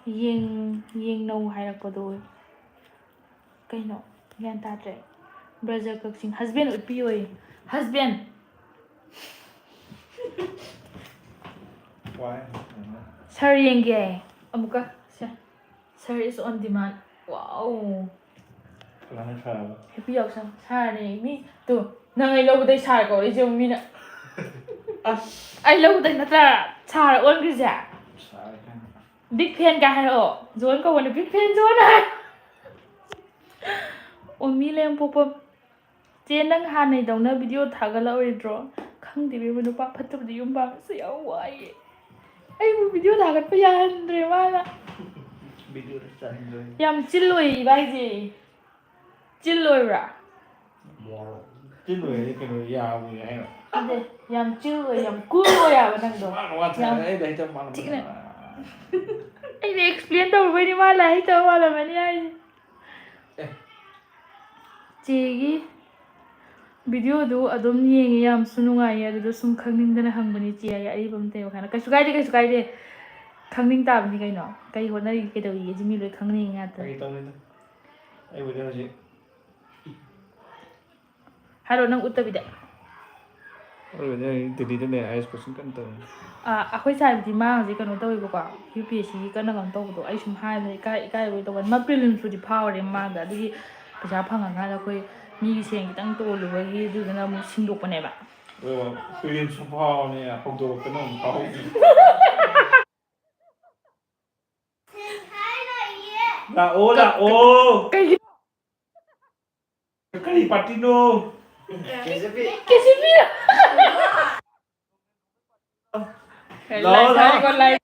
ꯌꯦꯡ-, ꯌꯦꯡꯅꯧ ꯍꯥꯏꯔꯛꯄꯗꯣ꯫ ꯀꯩꯅꯣ? ꯒ꯭ꯌꯥꯟ ꯇꯥꯗ꯭ꯔꯦ꯫ ꯕ꯭ꯔꯖ ꯀꯛꯆꯤꯡ, husband ꯎꯠꯄꯤꯌꯣꯌꯦ꯫ Husband꯫ ꯋꯥꯏ꯫ Sir ꯌꯦꯡꯒꯦ ꯑꯃꯨꯛꯀ꯫ Sir, sir is on demand꯫ Wow꯫ ꯀꯅꯥꯅ ꯁꯥꯔꯕ? Happy ꯌꯥꯎꯁꯪ꯫ Sirꯅꯦ ꯃꯤ꯫ ꯇꯨ, ꯅꯪ ꯑꯩ ꯂꯧꯕꯗꯩ sir ꯀꯧꯔꯛꯏꯁꯦ ꯌꯦꯡꯉꯨ ꯃꯤꯅ꯫ ꯑꯁ꯫ ꯑꯩ ꯂꯧꯕꯗꯩ ꯅꯠꯇ꯭ꯔꯥ sir ꯑꯣꯟꯈ꯭ꯔꯤꯁꯦ? ꯁꯥꯔꯦ ꯀꯥꯏꯅ꯫ Big fan ꯀꯥꯏ ꯍꯥꯏꯔꯛꯑꯣ꯫ ꯖꯣꯟ ꯀꯧꯕꯅꯦ, big fan ꯖꯣꯟ ꯍꯥꯏ꯫ ꯑꯣꯃꯤ ꯂꯦꯝꯄꯣꯛꯄꯝ꯫ ꯆꯦ, ꯅꯪ ꯍꯥꯟꯅꯩꯗꯧꯅ video ꯊꯥꯒꯠꯂꯛꯑꯣꯏꯗ꯭ꯔꯣ? ꯈꯪꯗꯦ ꯏꯕꯦꯝꯃ, ꯅꯨꯄꯥ ꯐꯠꯇꯕꯗꯤ ꯌꯨꯝ ꯄꯥꯟꯕꯁꯦ ꯌꯥꯝ ꯋꯥꯏꯌꯦ꯫ ꯑꯩꯕꯨ video ꯊꯥꯒꯠꯄ ꯌꯥꯍꯟꯗ꯭ꯔꯦ ꯃꯥꯅ꯫ Videoꯗ ꯆꯟꯗ꯭ꯔꯦ꯫ ꯌꯥꯝ chill ꯑꯣꯏꯌꯦ ꯏꯕꯥꯏꯁꯦ꯫ Chill ꯑꯣꯏꯕ꯭ꯔꯥ? ꯃꯣꯔꯣꯛ꯫ Chill ꯑꯣꯏꯔꯗꯤ ꯀꯩꯅꯣ ꯌꯥꯕꯅꯤ ꯍꯥꯏꯅꯣ? ꯅꯠꯇꯦ, ꯌꯥꯝ chill ꯑꯣꯏ, ꯌꯥꯝ cool ꯑꯣꯏ ꯍꯥꯏꯕ ꯅꯪꯗꯣ꯫ ꯃꯥꯅ ꯋꯥ ꯌꯥꯝ ꯊꯥꯏ, ꯑꯩ ꯂꯥꯏꯔꯤꯛ ꯇꯝ ꯃꯥꯅ ꯊꯤꯅ꯫ ꯃꯥꯅ꯫ ꯑꯩꯅ explain ꯇꯧꯔꯨꯕꯩꯅꯤ ꯃꯥ ꯂꯥꯏꯔꯤꯛ ꯍꯩꯇꯕ ꯃꯥꯜꯂꯝꯃꯅꯤ ꯍꯥꯏꯁꯦ꯫ ꯑꯦ꯫ ꯆꯦꯒꯤ videoꯗꯨ ꯑꯗꯨꯝ ꯌꯦꯡꯉꯦ, ꯌꯥꯝꯁꯨ ꯅꯨꯡꯉꯥꯏꯌꯦ, ꯑꯗꯨꯗ ꯁꯨꯝ ꯈꯪꯅꯤꯡꯗꯅ ꯍꯪꯕꯅꯤ ꯆꯦ, ꯑꯩ ꯑꯔꯤꯕ ꯑꯝꯇ ꯌꯦꯡꯉꯣ ꯍꯥꯏꯅ꯫ ꯀꯩꯁꯨ ꯀꯥꯏꯗꯦ, ꯀꯩꯁꯨ ꯀꯥꯏꯗꯦ, ꯈꯪꯅꯤꯡ ꯇꯥꯕꯅꯤ ꯀꯩꯅꯣ꯫ ꯀꯩ ꯍꯣꯠꯅꯔꯤꯒꯦ, ꯀꯩꯗꯧꯔꯤꯒꯦ, ꯁꯤ ꯃꯤ ꯂꯣꯏ ꯈꯪꯅꯤꯡꯉꯤ ꯉꯥꯛꯇꯅꯤ꯫ ꯐꯥꯒꯤ ꯇꯧꯅꯤꯗ꯫ ꯑꯩꯕꯨꯗꯤ ꯍꯧꯖꯤꯛ ꯍꯥꯏꯔꯣ, ꯅꯪ ꯎꯠꯇꯕꯤꯗ꯫ ꯑꯩꯕꯨꯗꯤ ꯍꯧꯖꯤꯛ ꯗꯤꯜꯂꯤꯗ ꯂꯩ, ꯑꯥꯏꯁ ꯀꯣꯆꯤꯡ ꯀꯟꯅ ꯇꯧꯔꯤ꯫ ꯑꯥ, ꯑꯩꯈꯣꯏ ꯁꯥꯏꯕꯨꯗꯤ ꯃꯥ ꯍꯧꯖꯤꯛ ꯀꯩꯅꯣ ꯇꯧꯋꯦꯕꯀꯣ, UPSCꯒꯤ ꯀꯟꯅ ꯀꯩꯅꯣ ꯇꯧꯕꯗꯣ꯫ ꯑꯩ ꯁꯨꯝ ꯍꯥꯏꯕꯗ ꯏꯀꯥꯏ, ꯏꯀꯥꯏꯕꯣꯏ ꯇꯧꯕ꯫ ꯃꯥ prelims ꯄꯨꯗꯤ ꯐꯥꯎꯔꯦ ꯃꯃꯥꯡꯗ, ꯑꯗꯨꯒꯤ ꯄꯩꯁꯥ ꯐꯪꯉꯀꯥꯟꯗ ꯑꯩꯈꯣꯏ ꯃꯤꯒꯤ ꯁꯦꯟ ꯈꯤꯇꯪ ꯇꯣꯜꯂꯨꯕꯒꯤ ꯑꯗꯨꯗꯨꯅ ꯑꯃꯨꯛ ꯁꯤꯟꯗꯣꯛꯄꯅꯦꯕ꯫ ꯑꯗꯨꯒ prelims ꯐꯥꯎꯔꯅꯤ, ꯍꯧꯗꯣꯔꯛꯇꯅ ꯑꯃꯨꯛ ꯐꯥꯎꯍꯧꯗ꯭ꯔꯤ꯫ ꯂꯥꯛꯑꯣ, ꯂꯥꯛꯑꯣ꯫ ꯀꯩꯒꯤꯅꯣ? ꯀꯔꯤ ꯄꯥꯔꯇꯤꯅꯣ? ꯀꯦ ꯁꯤ ꯄꯤ꯫ ꯀꯦ ꯁꯤ ꯄꯤ꯫ ꯂꯥꯛꯑꯣ, ꯂꯥꯛꯑꯣ꯫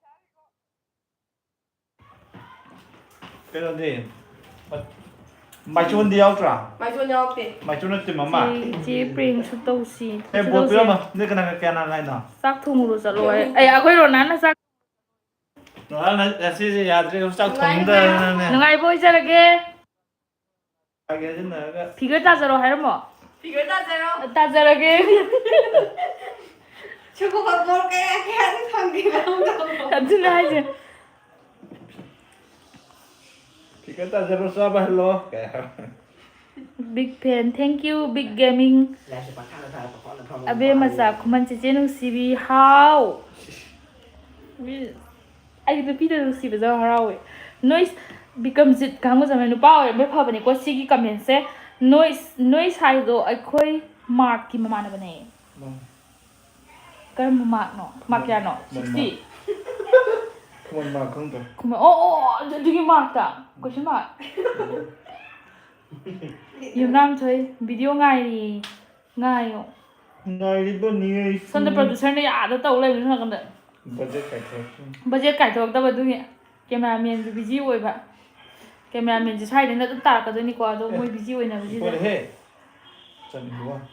ꯀꯩꯅꯣꯗꯤ, ꯃꯥꯏꯆꯣꯟꯗꯤ ꯌꯥꯎꯗ꯭ꯔꯥ? ꯃꯥꯏꯆꯣꯟ ꯌꯥꯎꯔꯛꯇꯦ꯫ ꯃꯥꯏꯆꯣꯟ ꯅꯠꯇꯦ, ꯃꯃꯥ꯫ ꯆꯦ, ꯆꯦ ꯄ꯭ꯔꯦꯡꯁꯨ ꯇꯧꯁꯤ꯫ ꯑꯦ, ꯕꯣꯠ ꯄꯤꯔꯝꯃꯣ꯫ ꯅꯣꯏ ꯀꯅꯥ, ꯀꯅꯥ ꯂꯥꯛꯏꯅꯣ? ꯆꯥꯛ ꯊꯣꯡꯉꯨꯔꯣ ꯆꯠꯂꯣ ꯍꯥꯏ꯫ ꯑꯦ, ꯑꯩꯈꯣꯏ ꯔꯣꯅꯥꯅ ꯆꯥꯛ ꯔꯣꯅꯥ, ꯉꯁꯤꯁꯦ ꯌꯥꯗ꯭ꯔꯦ, ꯆꯥꯛ ꯊꯣꯡꯅꯤꯡꯗ꯭ꯔꯦ ꯅꯪꯅꯦ꯫ ꯅꯨꯡꯉꯥꯏꯕ ꯑꯣꯏꯖꯔꯒꯦ꯫ ꯐꯤꯒꯔ ꯇꯥꯖꯔꯣ ꯍꯥꯏꯔꯝꯃꯣ? ꯐꯤꯒꯔ ꯇꯥꯖꯔꯣ꯫ ꯇꯥꯖꯔꯒꯦ꯫ ꯁꯤꯒꯨꯝꯕ ꯕꯣꯜ ꯀꯌꯥ ꯀꯌꯥꯗꯤ ꯐꯪꯈꯤꯕ ꯑꯃ ꯇꯧꯔꯣ꯫ ꯑꯗꯨꯅ ꯍꯥꯏꯁꯦ꯫ ꯐꯤꯒꯔ ꯇꯥꯖꯔꯣ, ꯆꯥꯕ hello. Big fan, thank you, Big Gaming꯫ ꯂꯥꯏꯔꯤꯛꯁꯦ ꯄꯪꯊꯥꯗ ꯊꯥꯔ ꯄꯪꯈꯣꯠꯅ ꯈꯣꯠꯂꯒ ꯑꯕꯦꯝꯃꯆꯥ ꯄꯥꯍꯜꯂꯦ꯫ ꯈꯨꯃꯟ ꯆꯦꯆꯦ ꯅꯨꯡꯁꯤꯕꯤ, ꯍꯥꯎ꯫ ꯃꯤ ꯑꯩ ꯅꯨꯄꯤꯗ ꯅꯨꯡꯁꯤꯕꯗ ꯍꯔꯥꯎꯋꯦ꯫ Noise ꯕꯤꯀꯝꯖꯤꯠ ꯀꯥꯡꯕꯨ ꯆꯪꯉꯦ꯫ ꯅꯨꯄꯥ ꯑꯣꯏꯔꯝꯕꯩ ꯐꯕꯅꯤꯀꯣ꯫ ꯁꯤꯒꯤ ꯀꯃꯦꯟꯁꯦ, noise, noise ꯍꯥꯏꯗꯣ ꯑꯩꯈꯣꯏ ꯃꯥꯔꯛꯀꯤ ꯃꯃꯥꯟꯅꯕꯅꯦ꯫ ꯎꯝ꯫ ꯀꯔꯝꯕ ꯃꯥꯔꯛꯅꯣ? ꯃꯥꯔꯛ ꯀꯌꯥꯅꯣ? ꯈꯨꯃꯟ ꯁꯤꯛꯁꯇꯤ? ꯃꯥꯔꯛ꯫ ꯈꯨꯃꯟ ꯃꯥꯔꯛ ꯈꯪꯗ꯭ꯔꯣ? ꯈꯨꯃꯟ, ꯑꯣ, ꯑꯣ, ꯑꯗꯨꯒꯤ ꯃꯥꯔꯛꯇ? Question mark? ꯎꯝ꯫ ꯌꯨꯝꯅꯥꯝꯊꯣꯏ video ꯉꯥꯏꯔꯤ꯫ ꯉꯥꯏꯌꯣ꯫ ꯉꯥꯏꯔꯤꯕꯅꯤ ꯑꯩꯁꯨ꯫ ꯁꯣꯝꯗ producerꯅ ꯑꯥꯗ ꯇꯧ ꯂꯩꯕꯅꯤ ꯁꯣꯝ ꯅꯥꯀꯟꯗ꯫ Budget ꯀꯥꯏꯊꯣꯔꯛꯇꯣꯏꯅꯤ꯫ Budget ꯀꯥꯏꯊꯣꯔꯛꯇꯕ ꯑꯗꯨꯒꯤ cameramanꯁꯨ busy ꯑꯣꯏꯕ꯫ Cameramanꯁꯦ ꯁ꯭ꯋꯥꯏꯗꯩꯅ ꯑꯗꯨꯝ ꯇꯥꯔꯛꯀꯗꯣꯏꯅꯤꯀꯣ, ꯑꯗꯣ ꯑꯦ, ꯃꯣꯏ busy ꯑꯣꯏꯅꯕꯁꯤꯗ꯫ ꯂꯣꯏꯔꯦꯍꯦ꯫ ꯆꯟꯈꯤꯕ ꯋꯥꯅꯤ꯫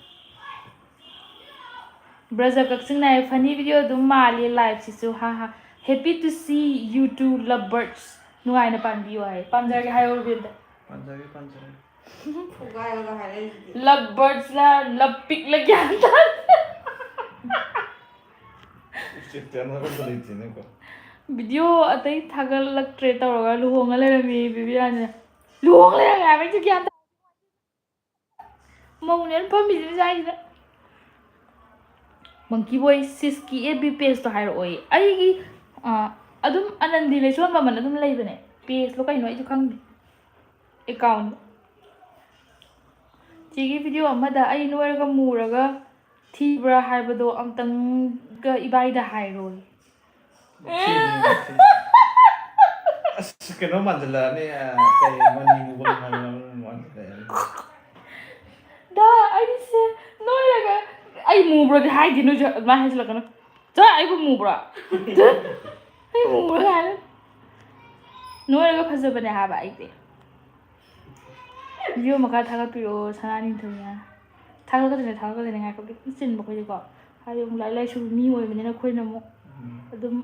ꯕ꯭ꯔꯖ ꯀꯛꯆꯤꯡ ꯅꯥꯏ, funny video ꯑꯗꯨꯝ ꯃꯥꯜꯂꯤ liveꯁꯤꯁꯨ, ꯍꯥ ꯍꯥ꯫ Happy to see you too, love birds꯫ ꯅꯨꯡꯉꯥꯏꯅ ꯄꯥꯟꯕꯤꯌꯨ ꯍꯥꯏ꯫ ꯄꯥꯟꯖꯔꯒꯦ ꯍꯥꯏꯌꯣ, ꯔꯨꯕꯤꯟꯗ꯫ ꯄꯥꯟꯖꯔꯒꯦ, ꯄꯥꯟꯖꯔꯒꯦ꯫ ꯐꯨꯒꯥꯏꯔꯒ ꯍꯥꯏꯔꯛꯏꯁꯤꯗꯤ꯫ Love birdsꯂ, love pigꯂ ꯒ꯭ꯌꯥꯟ ꯇꯥꯗꯦ꯫ ꯎꯆꯦꯛꯇꯤ ꯑꯅꯣꯏꯕ ꯑꯝꯇ ꯂꯩꯇꯦꯅꯦꯀꯣ꯫ Video ꯑꯇꯩ ꯊꯥꯒꯠꯂꯛꯇ꯭ꯔꯦ ꯇꯧꯔꯒ ꯂꯨꯍꯣꯡꯉ ꯂꯩꯔꯝꯃꯤ ꯕꯤꯕꯤꯌꯥꯅꯦ꯫ ꯂꯨꯍꯣꯡ ꯂꯩꯔꯝꯃꯦ ꯍꯥꯏꯕ ꯑꯩꯁꯨ ꯒ꯭ꯌꯥꯟ ꯇꯥꯗꯦ꯫ ꯃꯧꯅꯦꯅ ꯐꯝꯃꯤꯁꯤꯅ ꯁ꯭ꯋꯥꯏꯁꯤꯗ꯫ Monkey Boy sixꯀꯤ F B pageꯇꯣ ꯍꯥꯏꯔꯛꯑꯣꯌꯦ꯫ ꯑꯩꯒꯤ, ꯑ, ꯑꯗꯨꯝ ꯑꯅꯟꯗꯤ ꯂꯩꯁꯣꯟ ꯃꯃꯜ ꯑꯗꯨꯝ ꯂꯩꯕꯅꯦ꯫ Pageꯂꯣ ꯀꯩꯅꯣ ꯑꯩꯁꯨ ꯈꯪꯗꯦ꯫ Account꯫ ꯆꯦꯒꯤ video ꯑꯃꯗ ꯑꯩ ꯅꯣꯏꯔꯒ ꯃꯨꯔꯒ ꯊꯤꯕ꯭ꯔꯥ ꯍꯥꯏꯕꯗꯣ ꯑꯝꯇꯪꯒ ꯏꯕꯥꯏꯗ ꯍꯥꯏꯔꯣꯌꯦ꯫ ꯊꯤꯕꯅꯤ, ꯊꯤꯕꯅꯤ꯫ ꯑꯁ, ꯀꯩꯅꯣ ꯃꯥꯟꯁꯤꯜꯂꯛꯑꯅꯤ, ꯑ, ꯀꯩ ꯃꯅꯤ ꯃꯨꯕ ꯃꯥꯟꯁꯤꯜꯂꯛꯑꯅꯤ꯫ ꯗꯥ, ꯑꯩꯁꯦ ꯅꯣꯏꯔꯒ ꯑꯩ ꯃꯨꯕ꯭ꯔꯣꯗꯤ ꯍꯥꯏꯗꯦ, ꯅꯣꯏꯁꯨ ꯑꯗꯨꯃꯥꯏꯅ ꯍꯥꯏꯖꯤꯜꯂꯛꯀꯅꯨ꯫ ꯆꯣ, ꯑꯩꯕꯨ ꯃꯨꯕ꯭ꯔꯣ? ꯆꯣ, ꯑꯩ ꯃꯨꯕ꯭ꯔꯣ ꯍꯥꯏꯔ? ꯅꯣꯏꯔꯒ ꯐꯖꯕꯅꯦ ꯍꯥꯏꯕ ꯑꯩꯗꯤ꯫ ꯚꯤꯗꯤꯑꯣ ꯃꯈꯥ ꯊꯥꯒꯠꯄꯤꯔꯛꯑꯣ, ꯁꯅꯥ ꯅꯤꯡꯊꯧꯅ꯫ ꯊꯥꯒꯠꯀꯗꯣꯏꯅꯦ, ꯊꯥꯒꯠꯀꯗꯣꯏꯅꯦ, ꯉꯥꯏꯈꯣ, ꯈꯤꯇꯪ ꯆꯤꯟꯕ ꯑꯩꯈꯣꯏꯗꯤꯀꯣ꯫ ꯍꯥꯏꯗꯤ ꯑꯃꯨꯛ ꯂꯥꯏꯔꯤꯛ ꯂꯥꯏꯁꯨ ꯃꯤ ꯑꯣꯏꯕꯅꯤꯅ ꯑꯩꯈꯣꯏꯅ ꯑꯃꯨꯛ ꯎꯝ꯫ ꯑꯗꯨꯝ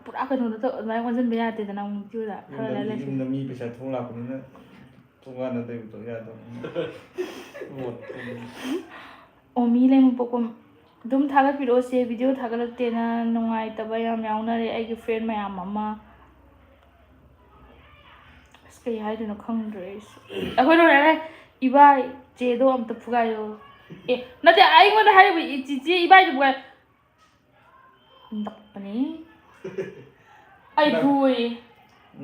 ꯄꯨꯔꯥ ꯀꯩꯅꯣꯗ ꯇꯧ-, ꯑꯗꯨꯃꯥꯏꯅ ꯑꯣꯟꯁꯤꯟꯕ ꯌꯥꯗꯦꯗꯅ ꯑꯃꯨꯛ ꯚꯤꯗꯤꯑꯣꯗ꯫ ꯈꯔ ꯌꯨꯝꯗ ꯂꯥꯏꯔꯤꯛ ꯃꯤ, ꯂꯥꯏꯁꯨ꯫ ꯌꯨꯝꯗ ꯃꯤ ꯄꯩꯁꯥ ꯊꯣꯛ ꯂꯥꯛꯄꯅꯤꯅ ꯊꯣꯡꯒꯥꯟꯗ ꯇꯩꯕ ꯇꯧ ꯌꯥꯗꯕꯅꯤꯅ꯫ ꯃꯣꯠ꯫ ꯑꯣ, ꯃꯤ ꯂꯩꯃꯄꯣꯛꯄꯝ꯫ ꯑꯗꯨꯝ ꯊꯥꯒꯠꯄꯤꯔꯛꯑꯣ ꯁꯦ, ꯚꯤꯗꯤꯑꯣ ꯊꯥꯒꯠꯂꯛꯇꯦꯅ ꯅꯨꯡꯉꯥꯏꯇꯕ ꯌꯥꯝ ꯌꯥꯎꯅꯔꯦ ꯑꯩꯒꯤ ꯐ꯭ꯔꯦꯟ ꯃꯌꯥꯝ ꯑꯃ꯫ ꯑꯁ, ꯀꯩ ꯍꯥꯏꯗꯣꯏꯅꯣ ꯈꯪꯗ꯭ꯔꯦ ꯑꯩꯁꯨ꯫ ꯑꯩꯈꯣꯏ ꯂꯣꯏꯔꯦ, ꯏꯕꯥꯏ ꯆꯦꯗꯣ ꯑꯝꯇ ꯐꯨꯒꯥꯏꯌꯣ꯫ ꯑꯦ, ꯅꯠꯇꯦ, ꯑꯩꯉꯣꯟꯗ ꯍꯥꯏꯔꯤꯕ ꯏ-, ꯆꯤꯆꯦ ꯏꯕꯥꯏꯗꯨ ꯐꯨꯒꯥꯏ-, ꯅꯞꯄꯅꯤ꯫ ꯑꯩ ꯅꯪ ꯐꯨꯏ꯫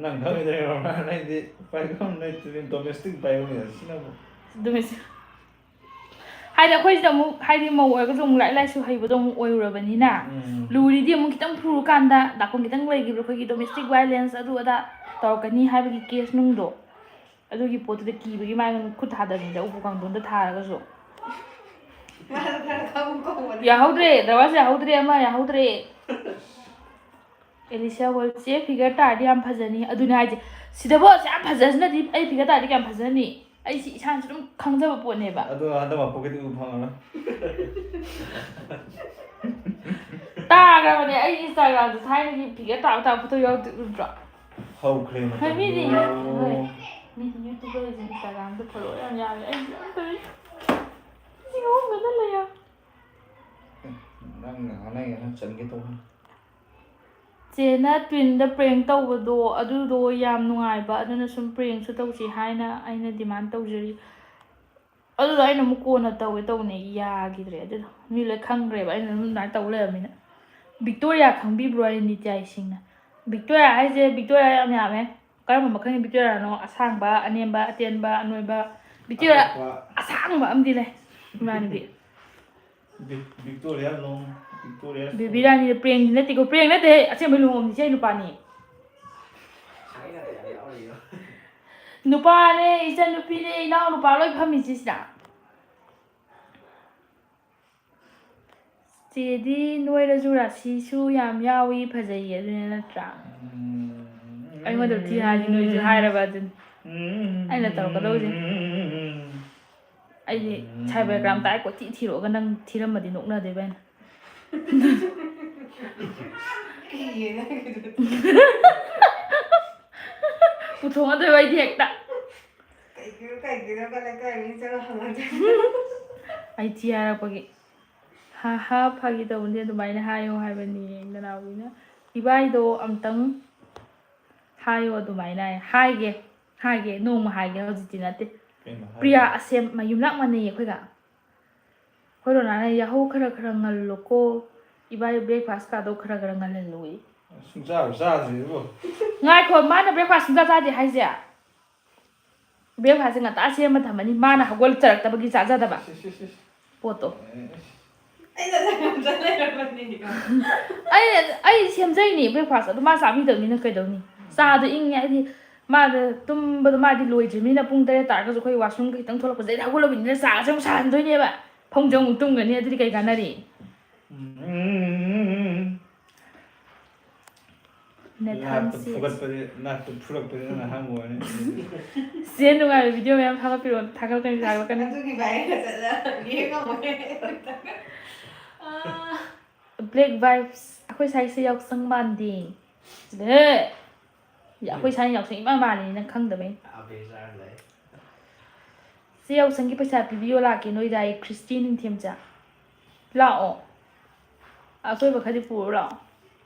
ꯅꯪ ꯈꯪꯉꯤꯗꯅ, ꯅꯪꯗꯤ ꯄꯥꯏꯐꯝ ꯂꯩꯇ꯭ꯔꯦ, domestic violence ꯁꯤꯅꯕꯨ꯫ ꯑꯗꯨꯃꯤꯁꯦ꯫ ꯍꯥꯏꯗꯤ ꯑꯩꯈꯣꯏꯁꯤꯗ ꯑꯃꯨꯛ, ꯍꯥꯏꯗꯤ ꯃꯧ ꯑꯣꯏꯔꯒꯁꯨ ꯑꯃꯨꯛ ꯂꯥꯏꯔꯤꯛ ꯂꯥꯏꯁꯨ ꯍꯩꯕꯗꯣ ꯑꯃꯨꯛ ꯑꯣꯏꯔꯨꯔꯕꯅꯤꯅ, ꯎꯝ꯫ ꯂꯨꯔꯤꯗꯤ ꯑꯃꯨꯛ ꯈꯤꯇꯪ ꯐꯨꯔꯨꯀꯥꯟꯗ ꯗꯥꯛꯀꯣꯡ ꯈꯤꯇꯪ ꯂꯩꯈꯤꯕꯗ ꯑꯩꯈꯣꯏꯒꯤ domestic violence ꯑꯗꯨ ꯑꯗꯥ ꯇꯧꯔꯛꯀꯅꯤ ꯍꯥꯏꯕꯒꯤ case ꯅꯨꯡꯗꯣ, ꯑꯗꯨꯒꯤ ꯄꯣꯠꯇꯨꯗ ꯀꯤꯕꯒꯤ ꯃꯥꯏ ꯈꯨꯠ ꯊꯥꯗꯕꯅꯤꯗ, ꯎꯄꯨ ꯀꯥꯡꯊꯣꯟꯗ ꯊꯥꯔꯒꯁꯨ꯫ ꯃꯥꯅ ꯈꯔ ꯈꯪꯕ ꯀꯧꯕꯅꯦ꯫ ꯌꯥꯍꯧꯗ꯭ꯔꯦ, ꯗ꯭ꯔꯋꯥꯁ ꯌꯥꯍꯧꯗ꯭ꯔꯦ, ꯑꯃ ꯌꯥꯍꯧꯗ꯭ꯔꯦ꯫ ꯑꯦꯂꯤꯁꯤꯌꯥ ꯍꯣꯏ, "ꯆꯦ figure ꯇꯥꯔꯗꯤ ꯌꯥꯝ ꯐꯖꯅꯤ"꯫ ꯑꯗꯨꯅꯦ ꯍꯥꯏꯁꯦ꯫ ꯁꯤꯗꯕꯨ ꯑꯁꯨꯛ ꯌꯥꯝ ꯐꯖꯁꯤꯅꯗꯤ ꯑꯩ figure ꯇꯥꯔꯗꯤ ꯀꯌꯥꯝ ꯐꯖꯅꯤ? ꯑꯩ ꯁꯤ ꯏꯁꯥꯅꯁꯨ ꯑꯗꯨꯝ ꯈꯪꯖꯕ ꯄꯣꯠꯅꯦꯕ꯫ ꯑꯗꯣ ꯍꯟꯗꯛ ꯃꯄꯣꯛꯀꯤꯗꯤ ꯎ ꯐꯪꯉꯔꯣꯏ꯫ ꯇꯥꯈ꯭ꯔꯕꯅꯦ ꯑꯩ Instagram ꯗ ꯊꯥꯏꯅꯒꯤ figure ꯇꯥꯕ ꯇꯥꯕ photo ꯌꯥꯎꯗ꯭ꯔꯣ? ꯍꯧꯈ꯭ꯔꯦ ꯃꯇꯝꯗꯣ꯫ ꯍꯣꯏ, ꯃꯤꯗꯤ, ꯍꯣꯏ꯫ ꯃꯤꯗꯤ YouTuberꯁꯤꯡ Instagram ꯗ follower ꯌꯥꯝ ꯌꯥꯝꯃꯦ꯫ ꯑꯩꯁꯨ ꯌꯥꯝ ꯇꯧꯏ꯫ ꯂꯤꯁꯤꯡ ꯑꯍꯨꯝ ꯈꯛꯇ ꯂꯩ ꯌꯥꯝ꯫ ꯅꯪꯅ ꯉꯥꯡꯅꯩ ꯉꯥꯡꯅ ꯆꯟꯒꯦ ꯇꯧꯕꯅꯤ꯫ ꯆꯦꯅ twin ꯗ prank ꯇꯧꯕꯗꯣ, ꯑꯗꯨꯗꯣ ꯌꯥꯝ ꯅꯨꯡꯉꯥꯏꯕ, ꯑꯗꯨꯅ ꯁꯨꯝ prank ꯁꯨ ꯇꯧꯁꯤ ꯍꯥꯏꯅ ꯑꯩꯅ demand ꯇꯧꯖꯔꯤ꯫ ꯑꯗꯨꯗꯣ ꯑꯩꯅ ꯑꯃꯨꯛ ꯀꯣꯟꯅ ꯇꯧꯒꯦ ꯇꯧꯕꯅꯦ, ꯌꯥꯈꯤꯗ꯭ꯔꯦ꯫ ꯑꯗꯨꯗꯣ ꯃꯤ ꯂꯣꯏ ꯈꯪꯈ꯭ꯔꯦꯕ ꯑꯩꯅ ꯑꯗꯨꯝ ꯑꯗꯨꯃꯥꯏꯅ ꯇꯧ ꯂꯩꯔꯕꯅꯤꯅ꯫ ꯕꯤꯛꯇꯣꯔꯤꯌꯥ ꯈꯪꯕꯤꯕ꯭ꯔꯣ? ꯑꯩ ꯅꯤꯇ꯭ꯌꯥꯏꯁꯤꯡꯅ꯫ ꯕꯤꯛꯇꯣꯔꯤꯌꯥ ꯍꯥꯏꯁꯦ ꯕꯤꯛꯇꯣꯔꯤꯌꯥ ꯌꯥꯝ ꯌꯥꯝꯃꯦ꯫ ꯀꯔꯝꯕ ꯃꯈꯜꯒꯤ ꯕꯤꯛꯇꯣꯔꯤꯌꯥꯅꯣ? ꯑꯁꯥꯡꯕ, ꯑꯅꯦꯝꯕ, ꯑꯇꯦꯟꯕ, ꯑꯅꯣꯏꯕ꯫ ꯕꯤꯛꯇꯣꯔꯤꯌꯥ ꯑꯄꯥꯛꯄ꯫ ꯑꯁꯥꯡꯕ ꯑꯃꯗꯤ ꯂꯩ, ꯏꯃꯥꯟꯅꯕꯤ꯫ ꯕꯤꯛ-, ꯕꯤꯛꯇꯣꯔꯤꯌꯥ ꯂꯣꯡ, ꯕꯤꯛꯇꯣꯔꯤꯌꯥ ꯁꯣꯡ꯫ ꯕꯦꯕꯤ ꯔꯥꯅꯤꯗ prank ꯗꯤ ꯅꯠꯇꯦꯀꯣ, prank ꯅꯠꯇꯦꯍꯦ, ꯑꯁꯦꯡꯕꯩ ꯂꯨꯍꯣꯡꯕꯅꯤ, ꯏꯆꯦ ꯅꯨꯄꯥꯅꯤ꯫ ꯅꯨꯄꯥꯅꯦ, ꯏꯆꯟꯅꯨꯄꯤꯅꯦ, ꯏꯅꯥꯎꯅꯨꯄꯥ ꯂꯣꯏ ꯐꯝꯃꯤꯁꯤ ꯁꯤꯗ꯫ ꯆꯦꯗꯤ ꯅꯣꯏꯔꯁꯨ ꯔꯥꯁꯤꯁꯨ ꯌꯥꯝ ꯌꯥꯎꯏ, ꯐꯖꯩꯌꯦ, ꯑꯗꯨꯅꯦ ꯅꯠꯇ꯭ꯔꯥ? ꯑꯩꯉꯣꯟꯗ ꯊꯤ ꯍꯥꯏꯔꯗꯤ ꯅꯣꯏꯁꯨ ꯍꯥꯏꯔꯕ ꯑꯗꯨꯅꯤ꯫ ꯑꯩꯅ ꯇꯧꯔꯛꯀꯗꯧꯁꯦ꯫ ꯑꯩꯗꯤ cybergram ꯇꯥꯏ ꯀꯣꯏꯊꯤ ꯊꯤꯔꯛꯑꯒ ꯅꯪ ꯊꯤꯔꯝꯃꯗꯤ ꯅꯣꯛꯅꯗꯣꯏꯕ ꯑꯩꯅ꯫ ꯄꯨꯊꯣꯛꯅꯗꯣꯏꯕ ꯑꯩꯗꯤ ꯍꯦꯛꯇ꯫ ꯀꯩꯒꯤꯅꯣ, ꯀꯩꯒꯤꯅꯣ ꯀ ꯂꯩꯀꯥꯏ ꯃꯤ ꯆꯪꯉ ꯍꯪꯉꯗꯤ꯫ ꯑꯩ ꯊꯤ ꯍꯥꯏꯔꯛꯄꯒꯤ꯫ ꯍꯥ ꯍꯥ, ꯐꯥꯒꯤ ꯇꯧꯕꯅꯦ, ꯑꯗꯨꯃꯥꯏꯅ ꯍꯥꯏꯌꯣ ꯍꯥꯏꯕꯅꯤ ꯅꯅꯥꯎꯕꯤꯅ꯫ ꯏꯕꯥꯏꯗꯣ ꯑꯝꯇꯪ ꯍꯥꯏꯌꯣ ꯑꯗꯨꯃꯥꯏꯅ꯫ ꯍꯥꯏꯒꯦ, ꯍꯥꯏꯒꯦ, ꯅꯣꯡꯃ ꯍꯥꯏꯒꯦ, ꯍꯧꯖꯤꯛꯇꯤ ꯅꯠꯇꯦ꯫ ꯀꯩꯅꯣ ꯍꯥꯏꯒꯦ? ꯄ꯭ꯔꯤꯌꯥ ꯑꯁꯦꯝ ꯃꯌꯨꯝ ꯂꯥꯛ ꯃꯥꯟꯅꯩꯌꯦ ꯑꯩꯈꯣꯏꯒ꯫ ꯑꯩꯈꯣꯏ ꯔꯣꯅꯥꯅ ꯌꯥꯍꯧ ꯈꯔ ꯈꯔ ꯉꯜꯂꯨꯀꯣ, ꯏꯕꯥꯏ breakfast ꯀꯥꯗꯣ ꯈꯔ ꯈꯔ ꯉꯜꯍꯜꯂꯨꯏ꯫ ꯁꯨꯡꯆꯥꯔꯨ ꯆꯥꯗ꯭ꯔꯤꯕꯣ꯫ ꯉꯥꯏꯈꯣ, ꯃꯥꯅ breakfast ꯁꯨꯡꯆꯥ ꯆꯥꯗꯦ ꯍꯥꯏꯁꯦ? Breakfast ꯁꯦ ꯉꯟꯇꯥ ꯁꯦꯝꯃ ꯊꯝꯃꯅꯤ, ꯃꯥꯅ ꯍꯧꯒꯠꯂꯛꯆꯔꯛꯇꯕꯒꯤ ꯆꯥꯖꯗꯕ ꯏꯁ, ꯏꯁ, ꯏꯁ꯫ ꯄꯣꯠꯇꯣ꯫ ꯑꯦ, ꯏꯁ꯫ ꯑꯩꯅ ꯂꯩꯔꯝꯗ ꯂꯩꯔꯕꯅꯤꯀꯣ꯫ ꯑꯩ, ꯑꯩ ꯁꯦꯝꯖꯩꯅꯦ breakfast, ꯑꯗꯨ ꯃꯥ ꯆꯥꯕꯤꯗꯕꯅꯤꯅ ꯀꯩꯗꯧꯅꯤ? ꯆꯥꯗꯣ ꯏꯪꯉꯦ ꯍꯥꯏꯗꯤ, ꯃꯥꯗꯣ ꯇꯨꯝꯕꯗꯣ ꯃꯥꯗꯤ ꯂꯣꯏꯗ꯭ꯔꯤꯕꯅꯤꯅ ꯄꯨꯡ ꯇꯔꯦꯠ ꯇꯥꯔꯒꯁꯨ ꯑꯩꯈꯣꯏ washroom ꯈꯤꯇꯪ ꯊꯣꯛꯂꯛꯄꯁꯦ ꯑꯩꯗꯤ ꯍꯧꯒꯠꯂꯕꯅꯤꯅ ꯆꯥꯒꯁꯦ ꯑꯃꯨꯛ ꯁꯥꯍꯟꯗꯣꯏꯅꯦꯕ꯫ ꯐꯃꯨꯡꯗ ꯑꯃꯨꯛ ꯇꯨꯝꯒꯅꯤ, ꯑꯗꯨꯗꯤ ꯀꯩ ꯀꯥꯟꯅꯔꯤ? ꯎꯝ꯫ ꯅꯦꯊꯥꯟ ꯅꯥꯠꯇꯨ ꯁꯦꯠ꯫ ꯐꯨꯒꯠꯄꯗꯤ, ꯅꯥꯠꯇꯨ ꯐꯨꯔꯛꯄꯗꯤ ꯅꯪꯅ ꯑꯍꯥꯟꯕ ꯑꯣꯏꯔꯅꯤ꯫ ꯆꯦ ꯅꯨꯡꯉꯥꯏꯕ video ꯃꯌꯥꯝ ꯊꯥꯒꯠꯄꯤꯔꯛꯑꯣ, ꯊꯥꯒꯠꯀꯅꯤ, ꯊꯥꯒꯠꯀꯅꯤ꯫ ꯑꯗꯨꯒꯤ viral ꯆꯠꯂ ꯌꯦꯡꯉꯝꯃꯣꯏ꯫ ꯑꯥ꯫ Black vibes, ꯑꯩꯈꯣꯏ ꯁ꯭ꯋꯥꯏꯁꯦ ꯌꯥꯎꯁꯪ ꯃꯥꯟꯗꯦ꯫ ꯁꯤꯗ꯫ ꯑꯩꯈꯣꯏ ꯁ꯭ꯋꯥꯏ ꯌꯥꯎꯁꯪ ꯏꯃꯥꯟ ꯃꯥꯟꯅꯤ, ꯅꯪ ꯈꯪꯗꯕꯩꯅꯦ꯫ ꯑꯕꯦ ꯆꯥꯔ ꯂꯩ꯫ ꯆꯦ ꯌꯥꯎꯁꯪꯒꯤ ꯄꯩꯁꯥ ꯄꯤꯕꯤꯌꯣ ꯂꯥꯛꯀꯦ ꯅꯣꯏꯗ, ꯑꯩ ꯈ꯭ꯔꯤꯁꯇꯤ ꯅꯤꯡꯊꯦꯝꯆꯥ꯫ ꯂꯥꯛꯑꯣ꯫ ꯑꯆꯣꯏꯕ ꯈꯔꯗꯤ ꯄꯨꯔꯣ ꯂꯥꯛꯑꯣ꯫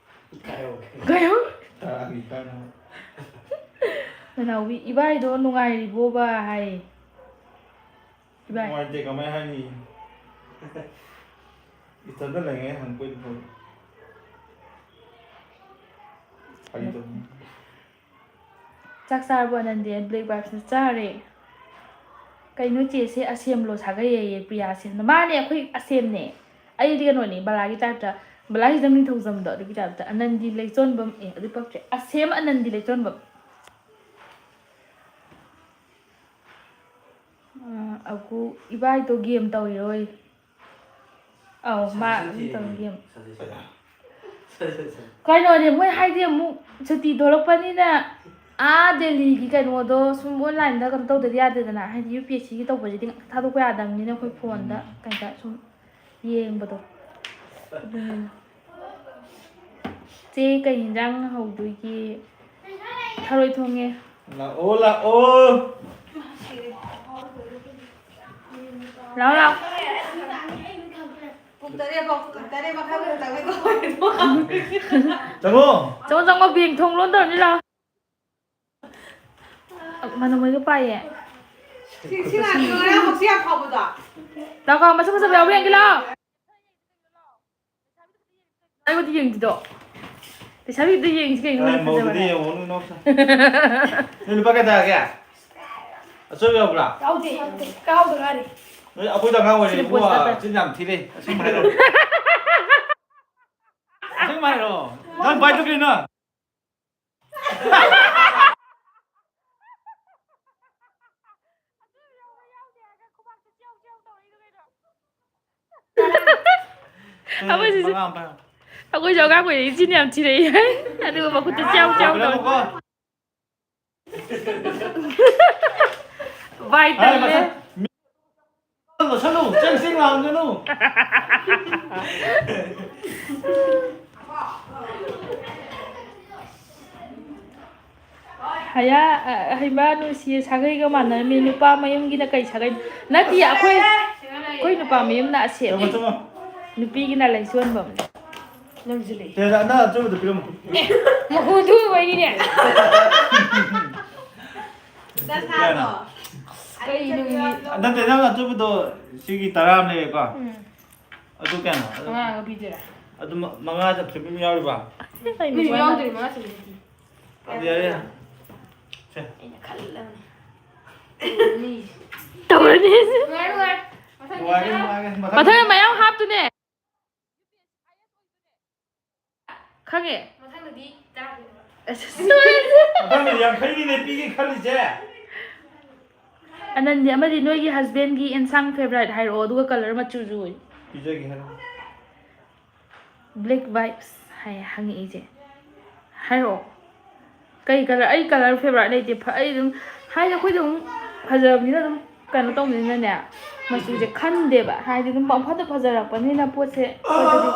ꯀꯥꯏꯌꯣ꯫ ꯀꯩꯅꯣ? ꯇꯔꯥꯒꯤ ꯀꯥꯏꯅꯕ꯫ ꯅꯅꯥꯎꯕꯤ, "ꯏꯕꯥꯏꯗꯣ ꯅꯨꯡꯉꯥꯏꯔꯤꯕꯣꯕ?" ꯍꯥꯏ꯫ ꯏꯕꯥꯏ꯫ ꯅꯨꯡꯉꯥꯏꯇꯦ, ꯀꯃꯥꯏ ꯍꯥꯏꯅꯤ? ꯏꯊꯟꯗ ꯂꯩꯉꯩ ꯍꯪꯕꯣꯏꯗ ꯇꯧꯋꯤ꯫ ꯐꯥꯒꯤ ꯇꯧꯕꯅꯤ꯫ ꯆꯥꯛ ꯆꯥꯔꯕꯣ ꯑꯅꯟꯗꯤ? Black vibes ꯅ ꯆꯥꯔꯦ꯫ ꯀꯩꯅꯣ ꯆꯦꯁꯦ ꯑꯁꯦꯝꯂꯣ ꯁꯥꯒꯩꯌꯦꯌꯦ ꯄ꯭ꯔꯤꯌꯥ ꯑꯁꯦꯝꯅ? ꯃꯥꯅꯦ, ꯑꯩꯈꯣꯏ ꯑꯁꯦꯝꯅꯦ꯫ ꯑꯩꯗꯤ ꯀꯩꯅꯣꯅꯦ, ꯕꯂꯥꯒꯤ type ꯇ, ꯕꯂꯥ ꯁꯤꯗꯝ ꯅꯤꯡꯊꯧꯖꯝꯗꯣ ꯑꯗꯨꯒꯤ type ꯇ꯫ ꯑꯅꯟꯗꯤ ꯂꯩꯆꯣꯟꯕꯝ, ꯑꯦ, ꯑꯗꯨ ꯄꯛꯇ꯭ꯔꯦ꯫ ꯑꯁꯦꯝ ꯑꯅꯟꯗꯤ ꯂꯩꯆꯣꯟꯕꯝ꯫ ꯑꯒꯨ ꯏꯕꯥꯏꯗꯣ ꯒꯦꯝ ꯇꯧꯔꯤꯔꯣꯏ? ꯑꯧ, ꯃꯥ ꯑꯗꯨꯝ ꯇꯧꯔꯤ ꯒꯦꯝ꯫ ꯁꯟꯁꯦ ꯁꯟꯁꯦ꯫ ꯀꯩꯅꯣꯅꯦ, ꯃꯣꯏ ꯍꯥꯏꯗꯤ ꯑꯃꯨꯛ ꯁꯨꯇꯤ ꯊꯣꯛꯂꯛꯄꯅꯤꯅ, ꯑꯥ ꯗꯦꯜꯂꯤꯒꯤ ꯀꯩꯅꯣꯗꯣ ꯁꯨꯝ ꯑꯣꯟꯂꯥꯏꯟꯗ ꯀꯩꯅꯣ ꯇꯧꯗꯗꯤ ꯌꯥꯗꯦꯗꯅ, ꯍꯥꯏꯗꯤ ꯌꯨ ꯄꯤ ꯑꯦꯁ ꯁꯤꯒꯤ ꯇꯧꯕꯁꯤꯗꯤ ꯊꯥꯗꯣꯛꯄ ꯌꯥꯗꯕꯅꯤꯅ ꯑꯩꯈꯣꯏ ꯐꯣꯟꯗ ꯀꯩꯗ ꯁꯨꯝ ꯌꯦꯡꯕꯗꯣ꯫ ꯑꯗꯨꯅꯤ꯫ ꯆꯦ, ꯀꯩ ꯌꯦꯟꯖꯥꯡ ꯍꯧꯗꯣꯏꯒꯦ? ꯊꯔꯣꯏ ꯊꯣꯡꯉꯦ꯫ ꯂꯥꯛꯑꯣ, ꯂꯥꯛꯑꯣ꯫ ꯂꯥꯛꯑꯣ, ꯂꯥꯛꯑꯣ꯫ ꯄꯨꯡ ꯇꯔꯦꯠ ꯐꯥꯎ, ꯇꯔꯦꯠ ꯃꯈꯥꯏ ꯐꯥꯎ ꯇꯧꯒꯦ ꯇꯧꯕꯅꯦ꯫ ꯆꯪꯉꯣ꯫ ꯆꯪꯉꯣ, ꯆꯪꯉꯣ, ꯕꯦꯡ ꯊꯣꯡ ꯂꯣꯟꯗꯧꯔꯅꯤ, ꯂꯥꯛꯑꯣ꯫ ꯃꯅꯝ ꯃꯣꯏꯒ ꯄꯥꯏꯌꯦ꯫ ꯁꯤ, ꯁꯤ ꯉꯥꯛꯇ ꯉꯔꯥꯡ ꯍꯧꯖꯤꯛ ꯌꯥꯝ ꯐꯥꯎꯕꯗꯣ꯫ ꯂꯥꯛꯑꯣ, ꯃꯁꯛ ꯐꯖꯕ ꯌꯥꯎꯕ ꯌꯦꯡꯒꯦ, ꯂꯥꯛꯑꯣ꯫ ꯑꯩꯉꯣꯟꯗ ꯌꯦꯡꯁꯤꯗꯣ꯫ ꯂꯩꯁꯥꯕꯤꯗ ꯌꯦꯡꯁꯤ ꯀꯩꯅꯣ, ꯑꯦ, ꯃꯁꯛ ꯃꯧꯗꯨꯗꯤ ꯐꯖꯕꯅꯦ꯫ ꯌꯦꯡꯉꯣ, ꯅꯣꯏ ꯅꯣꯛꯁ-, ꯅꯣꯏ ꯂꯨꯄꯥ ꯀꯌꯥ ꯇꯥꯔꯒꯦ? ꯑꯆꯣꯏꯕ ꯌꯥꯎꯕ꯭ꯔꯥ? ꯌꯥꯎꯗꯦ, ꯌꯥꯎꯗꯦ꯫ ꯀꯥꯎꯗ ꯉꯥꯏꯔꯤ꯫ ꯅꯣꯏ ꯑꯩꯈꯣꯏꯗ ꯑꯉꯥꯡ ꯑꯣꯏꯔꯤ, ꯁꯤꯅ ꯄꯣꯁ ꯏꯕꯨꯡꯉꯣ, ꯇꯥꯇꯥ꯫ ꯆꯤꯟ ꯌꯥꯝ ꯊꯤꯔꯦ꯫ ꯑꯁꯦꯡꯕ ꯍꯥꯏꯔꯣ꯫ ꯑꯁꯦꯡꯕ ꯍꯥꯏꯔꯣ꯫ ꯅꯪ ꯄꯥꯏꯗꯨ ꯀꯩꯅꯣ? ꯑꯩꯈꯣꯏꯁꯤꯁꯨ, ꯃꯉꯥ ꯑꯃ ꯄꯥꯏꯔꯣ꯫ ꯑꯩꯈꯣꯏꯁꯨ ꯑꯉꯥꯡ ꯑꯣꯏꯔꯤꯉꯩ ꯆꯤꯟ ꯌꯥꯝ ꯊꯤꯔꯛꯏ꯫ ꯑꯗꯨꯒ ꯃꯈꯨꯠꯇ ꯆꯥꯎ ꯆꯥꯎ ꯇꯧꯔꯤ꯫ ꯄꯥꯏꯔꯝꯃꯨꯀꯣ꯫ ꯚꯥꯏ, ꯍꯥꯏ, ꯇꯜꯂꯦ꯫ ꯃꯊꯪ ꯂꯣꯠꯁꯜꯂꯨ, ꯆꯦꯡ ꯆꯦꯡ ꯂꯥꯎꯍꯟꯒꯅꯨ꯫ ꯍꯌꯥ, ꯑ, ꯍꯩꯃꯥ, ꯅꯨꯡꯁꯤꯌꯦ, ꯁꯥꯒꯩꯒ ꯃꯥꯟꯅꯔꯝꯃꯤ꯫ ꯅꯨꯄꯥ ꯃꯌꯨꯝꯒꯤꯅ ꯀꯩ ꯁꯥꯒꯩ? ꯅꯠꯇꯦ, ꯑꯩꯈꯣꯏ, ꯑꯩꯈꯣꯏ ꯅꯨꯄꯥ ꯃꯌꯨꯝꯅ ꯑꯁꯦ-, ꯆꯪꯉꯣ, ꯆꯪꯉꯣ꯫ ꯅꯨꯄꯤꯒꯤꯅ ꯂꯩꯁꯣꯟꯕꯝꯅꯦ꯫ ꯅꯪꯁꯨ ꯂꯩ꯫ ꯇꯦꯔꯥ, ꯅꯪ ꯑꯆꯣꯏꯕꯗꯣ ꯄꯤꯔꯝꯃꯣ꯫ ꯑꯦ, ꯃꯈꯣꯟꯗꯨ ꯑꯣꯏꯅꯤꯅꯦ꯫ ꯀꯌꯥꯅꯣ? ꯀꯩꯅꯣ? ꯅꯠꯇꯦ, ꯅꯪ ꯑꯆꯣꯏꯕꯗꯣ ꯁꯤꯒꯤ ꯇꯔꯥ ꯑꯃ ꯂꯩꯔꯦꯀꯣ? ꯎꯝ꯫ ꯑꯗꯨ ꯀꯌꯥꯅꯣ? ꯑꯗꯨ ꯃꯉꯥꯒ ꯄꯤꯗꯣꯏꯔꯥ? ꯑꯗꯨ ꯃ-, ꯃꯉꯥ ꯆꯠꯈꯤꯕ ꯑꯃ ꯌꯥꯎꯔꯤꯕ? ꯃꯤ ꯌꯥꯎꯗ꯭ꯔꯤ, ꯃꯉꯥ ꯆꯠꯈꯤꯕ꯫ ꯑꯗꯨ ꯌꯥꯔꯦ, ꯌꯥꯔꯦ꯫ ꯁꯦ꯫ ꯑꯩꯅ ꯈꯜꯂꯕꯅꯤ꯫ ꯇꯧꯔꯅꯤ꯫ ꯅꯨꯡꯉꯥꯏꯔꯦ, ꯅꯨꯡꯉꯥꯏꯔꯦ꯫ ꯃꯊꯪꯗꯤ ꯅꯨꯡꯉꯥꯏꯔꯦ, ꯇꯔꯥ꯫ ꯅꯨꯡꯉꯥꯏꯔꯦ꯫ ꯃꯊꯪ ꯃꯊꯪ ꯃꯌꯥꯝ ꯍꯥꯞꯇꯨꯅꯦ꯫ ꯈꯪꯉꯦ꯫ ꯃꯊꯪꯗꯗꯤ ꯇꯔꯥ ꯄꯤꯔꯛꯑꯣ꯫ ꯑꯁ, ꯃꯊꯪꯗꯗꯤ ꯌꯥꯡꯈꯩꯅꯤꯅꯦ ꯄꯤꯒꯦ ꯈꯜꯂꯤꯁꯦ꯫ ꯑꯅꯟꯗꯤ, ꯑꯃꯗꯤ ꯅꯣꯏꯒꯤ husbandꯒꯤ ꯏꯟꯁꯥꯡ favourite ꯍꯥꯏꯔꯛꯑꯣ, ꯑꯗꯨꯒ colour ꯃꯆꯨꯁꯨ꯫ ꯄꯤꯖꯒꯦ ꯍꯥꯏꯔꯣ? Black vibes ꯍꯥꯏ ꯍꯪꯉꯛꯏꯁꯦ꯫ ꯍꯥꯏꯔꯛꯑꯣ꯫ ꯀꯩ colour? ꯑꯩ colour favourite ꯂꯩꯇꯦ꯫ ꯐ-, ꯑꯩ ꯑꯗꯨꯝ, ꯍꯥꯏꯗꯤ ꯑꯩꯈꯣꯏꯗꯤ ꯑꯗꯨꯝ ꯐꯖꯕꯅꯤꯅ ꯑꯗꯨꯝ ꯀꯩꯅꯣ ꯇꯧꯕꯅꯤꯅꯅꯦ, ꯃꯆꯨꯁꯦ ꯈꯟꯗꯦꯕ꯫ ꯍꯥꯏꯗꯤ ꯑꯗꯨꯝ ꯄꯪꯐꯗ ꯐꯖꯔꯛꯄꯅꯤꯅ ꯄꯣꯠꯁꯦ ꯑꯩꯈꯣꯏꯗꯗꯤ꯫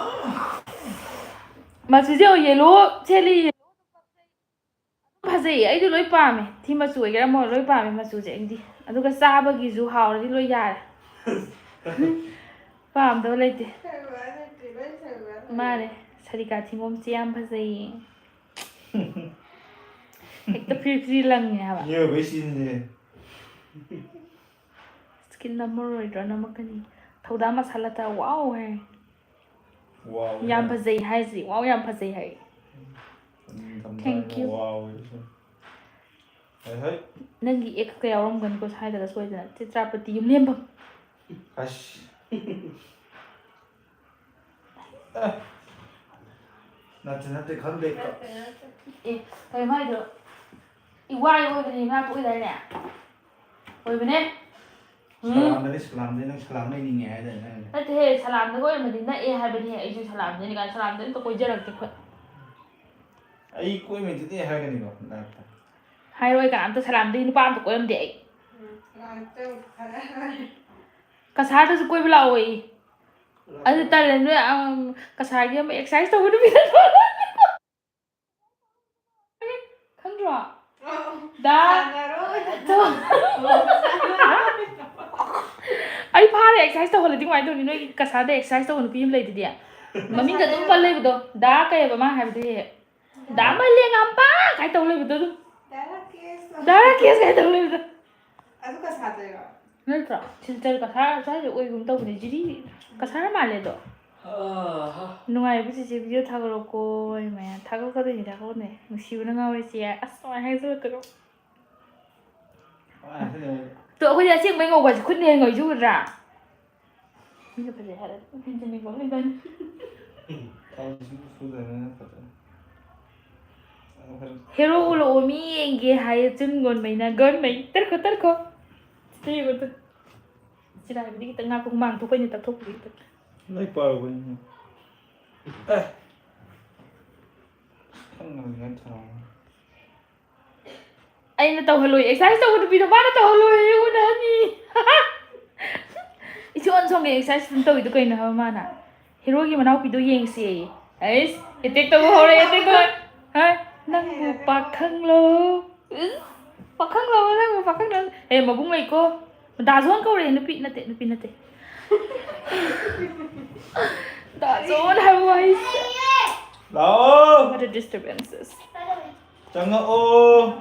ꯃꯆꯨꯁꯦ yellow ꯁꯦꯠꯂꯤ꯫ ꯐꯖꯩꯌꯦ, ꯑꯩꯗꯤ ꯂꯣꯏ ꯄꯥꯝꯃꯦ꯫ ꯊꯤ ꯃꯆꯨ ꯑꯣꯏꯒꯦꯔꯥ ꯑꯃ ꯑꯣꯏꯒꯦꯔꯥ ꯂꯣꯏ ꯄꯥꯝꯃꯦ ꯃꯆꯨꯁꯦ ꯑꯩꯗꯤ꯫ ꯑꯗꯨꯒ ꯆꯥꯕꯒꯤꯁꯨ ꯍꯥꯎꯔꯗꯤ ꯂꯣꯏ ꯌꯥꯔꯦ꯫ ꯄꯥꯝꯗꯕ ꯂꯩꯇꯦ꯫ ꯃꯥꯅꯦ, ꯁꯔꯤꯀꯥ ꯊꯤꯡꯒꯣꯝꯁꯦ ꯌꯥꯝ ꯐꯖꯩꯌꯦ꯫ ꯍꯦꯛꯇ ꯐ꯭ꯔꯤ ꯐ꯭ꯔꯤ ꯂꯪꯉꯦ ꯍꯥꯏꯕ꯫ ꯃꯤꯑꯣꯏꯕꯩ ꯁꯤꯖꯤꯟꯅꯩ꯫ Skin ꯅꯝꯃꯔꯣꯏꯗ꯭ꯔꯣ? ꯅꯝꯃꯛꯀꯅꯤ꯫ ꯊꯧꯗꯥ ꯃꯁꯥꯂꯥ ꯇ wow ꯍꯥꯏ꯫ Wow ꯌꯥꯝ ꯍꯥꯏ꯫ ꯐꯖꯩ ꯍꯥꯏꯁꯤ, wow ꯌꯥꯝ ꯐꯖꯩ ꯍꯥꯏ꯫ ꯅꯤꯡꯊꯝꯊꯥ Thank you꯫ Wow ꯍꯥꯏ꯫ ꯍꯣꯏ, ꯍꯣꯏ꯫ ꯅꯪꯒꯤ ex ꯀꯌꯥ ꯌꯥꯎꯔꯝꯒꯅꯤꯀꯣ ꯁ꯭ꯋꯥꯏꯗꯒ ꯁꯣꯏꯗꯅ꯫ ꯆꯤꯇ꯭ꯔꯥꯄꯇꯤ ꯌꯨꯝꯂꯦꯝꯕꯝ꯫ ꯑꯁ꯫ ꯑꯦ꯫ ꯅꯠꯇꯦ, ꯅꯠꯇꯦ, ꯈꯪꯗꯦ꯫ ꯑꯦ, ꯀꯩꯅꯣ ꯍꯥꯏꯗꯣ? ꯏꯋꯥꯏ ꯑꯣꯏꯕꯅꯤ ꯏꯃꯥ ꯄꯣꯛꯏꯗꯥꯏꯅꯦ? ꯑꯣꯏꯕꯅꯦ꯫ ꯎꯝ꯫ ꯁꯂꯥꯝꯗꯅꯤ, ꯁꯂꯥꯝꯗꯅꯤ, ꯅꯪ ꯁꯂꯥꯝ ꯂꯩꯅꯤꯡꯉꯦ ꯍꯥꯏꯗꯥꯏꯅꯦ ꯅꯪ? ꯅꯠꯇꯦꯍꯦ, ꯁꯂꯥꯝꯗꯒ ꯑꯣꯏꯔꯝꯃꯗꯤ ꯅꯛꯑꯦ ꯍꯥꯏꯕꯅꯤꯍꯦ꯫ ꯑꯩꯁꯨ ꯁꯂꯥꯝꯗꯅꯤ ꯀꯥꯏꯅ, ꯁꯂꯥꯝꯗ ꯑꯝꯇ ꯀꯣꯏꯖꯔꯛꯇꯦ ꯑꯩꯈꯣꯏ꯫ ꯑꯩ ꯀꯣꯏꯕꯩꯗꯨꯗꯤ ꯍꯥꯏꯔꯛꯀꯅꯤꯀꯣ, ꯂꯥꯏꯐꯇ꯫ ꯍꯥꯏꯔꯣꯏ, ꯀꯅꯥꯝꯇ ꯁꯂꯥꯝꯗꯒꯤ ꯅꯨꯄꯥ ꯑꯝꯇ ꯀꯣꯏꯔꯝꯗꯦ ꯑꯩ꯫ ꯀꯁꯥꯔꯗꯁꯨ ꯀꯣꯏꯕ ꯂꯥꯛꯑꯣ ꯑꯩ꯫ ꯑꯗꯨ ꯇꯜꯂꯦ, ꯅꯣꯏ, ꯑꯝ, ꯀꯁꯥꯔꯒꯤ ꯑꯃ exercise ꯇꯧꯕ ꯅꯨꯄꯤꯗꯣ꯫ ꯈꯪꯗ꯭ꯔꯣ? ꯗꯥ꯫ ꯑꯩ ꯐꯥꯔꯦ, exercise ꯇꯧꯍꯜꯂꯗꯤ ꯀꯃꯥꯏꯅ ꯇꯧꯅꯤ? ꯅꯣꯏꯒꯤ ꯀꯁꯥꯔꯗ exercise ꯇꯧꯕ ꯅꯨꯄꯤ ꯑꯃ ꯂꯩꯗꯨꯗꯤ꯫ ꯃꯃꯤꯡꯒ ꯑꯗꯨꯝ ꯄꯜ ꯂꯩꯕꯗꯣ꯫ ꯗꯥ ꯀꯩ ꯍꯥꯏꯕ ꯃꯥ ꯍꯥꯏꯕꯗꯨ ꯍꯦꯛ ꯍꯦꯛ? ꯗꯥ ꯃꯂꯦꯉꯥꯝꯕ ꯀꯥꯏ ꯇꯧ ꯂꯩꯕꯗꯣ ꯑꯗꯨꯝ꯫ ꯗꯥ ꯔꯥꯀꯦꯁ꯫ ꯗꯥ ꯔꯥꯀꯦꯁ ꯀꯥꯏ ꯇꯧ ꯂꯩꯕꯗꯣ꯫ ꯑꯗꯨ ꯀꯁꯥꯔꯗꯩꯔꯣ? ꯅꯠꯇ꯭ꯔꯣ? ꯁꯤꯜꯆꯔ ꯀꯁꯥꯔ ꯁ꯭ꯋꯥꯏꯗ ꯑꯣꯏꯒꯨꯝ ꯇꯧꯕꯅꯦ꯫ ꯖꯤꯔꯤ ꯀꯁꯥꯔ ꯃꯥꯜꯂꯦ ꯑꯗꯣ꯫ ꯑꯥ꯫ ꯅꯨꯡꯉꯥꯏꯕ ꯆꯤꯆꯦ video ꯊꯥꯒꯠꯂꯛꯑꯣꯀꯣ꯫ ꯏꯃꯥ, ꯊꯥꯒꯠꯀꯗꯣꯏꯅꯤ, ꯊꯥꯒꯠꯀꯗꯣꯏꯅꯤ꯫ ꯅꯨꯡꯁꯤꯕꯅ ꯉꯥꯎꯔꯦ ꯆꯦ꯫ ꯑꯁ, ꯀꯃꯥꯏꯅ ꯍꯥꯏꯖꯤꯜꯂꯛꯀꯅꯣ? ꯀꯃꯥꯏꯅ ꯍꯥꯏꯖꯤꯜꯂꯛꯀꯅꯣ? ꯇꯣ, ꯑꯩꯈꯣꯏꯗꯤ ꯑꯁꯦꯡꯕꯩ ꯉꯧꯕ ꯍꯥꯏꯁꯦ ꯈꯨꯠꯅ ꯍꯦꯟꯅ ꯉꯧꯏꯁꯦ ꯎꯗ꯭ꯔꯥ? ꯃꯤꯅ ꯐꯖꯩ ꯍꯥꯏꯔ ꯑꯗꯨꯝ ꯍꯦꯟꯖꯤꯟꯅꯤꯡꯕ ꯑꯃ ꯂꯩꯗꯥꯏꯅꯦ? ꯊꯥꯎ ꯂꯤꯁꯤꯡ ꯁꯨꯗ꯭ꯔꯕꯅꯤꯅ ꯐꯖꯅ꯫ ꯑꯃꯨꯛ ꯍꯟꯅ꯫ Hero ꯎꯠꯂꯛꯑꯣ, ꯃꯤ ꯌꯦꯡꯒꯦ ꯍꯥꯏꯌꯦ ꯆꯨꯟ ꯒꯣꯟꯃꯩꯅ꯫ ꯒꯣꯟꯃꯩ, ꯇꯔꯈꯣ, ꯇꯔꯈꯣ꯫ ꯁꯤ ꯌꯦꯡꯉꯨ ꯇꯨ꯫ ꯆꯤꯔꯥꯏꯕꯨꯗꯤ ꯈꯤꯇꯪ ꯉꯥꯛꯄ, ꯍꯨꯃꯥꯡ ꯊꯣꯛꯄꯩꯅꯦ ꯇꯛꯊꯣꯛꯄꯗꯤ ꯈꯤꯇꯪ꯫ ꯂꯥꯏꯔꯤꯛ ꯄꯥꯔꯨꯕꯩꯅꯦ꯫ ꯑꯦ꯫ ꯈꯪꯉꯕꯅꯤ ꯅꯪ ꯊꯥꯔꯛꯑꯣ꯫ ꯑꯩꯅ ꯇꯧꯍꯜꯂꯣꯏ, exercise ꯇꯧꯕ ꯅꯨꯄꯤꯗꯣ ꯃꯥꯅ ꯇꯧꯍꯜꯂꯣꯏ, ꯎꯅꯍꯟꯅꯤ꯫ ꯏꯆꯣꯟ ꯁꯣꯟꯒꯩ exercise ꯑꯗꯨꯝ ꯇꯧꯋꯤꯗꯣ ꯀꯩꯅꯣ ꯍꯥꯏꯕ ꯃꯥꯅ? ꯍꯦꯔꯣꯒꯤ ꯃꯅꯥꯎꯄꯤꯗꯣ ꯌꯦꯡꯁꯦꯌꯦ꯫ ꯑꯩꯁ, attack ꯇꯧꯕ ꯍꯧꯔꯦ, attack ꯇꯧꯕ꯫ ꯍꯥ? ꯅꯪꯕꯨ ꯄꯥꯈꯪꯂꯣ? ꯏꯁ, ꯄꯥꯈꯪꯂꯣ, ꯅꯪꯕꯨ ꯄꯥꯈꯪꯂꯣ? ꯑꯦ, ꯃꯕꯨꯡ ꯂꯩꯀꯣ꯫ ꯗꯥꯖꯣꯟ ꯀꯧꯔꯦ, ꯅꯨꯄꯤ ꯅꯠꯇꯦ, ꯅꯨꯄꯤ ꯅꯠꯇꯦ꯫ ꯗꯥꯖꯣꯟ ꯍꯥꯏꯕ ꯋꯥꯍꯩꯁꯦ꯫ ꯂꯥꯛꯑꯣ꯫ What a disturbances. ꯆꯪꯉꯛꯑꯣ꯫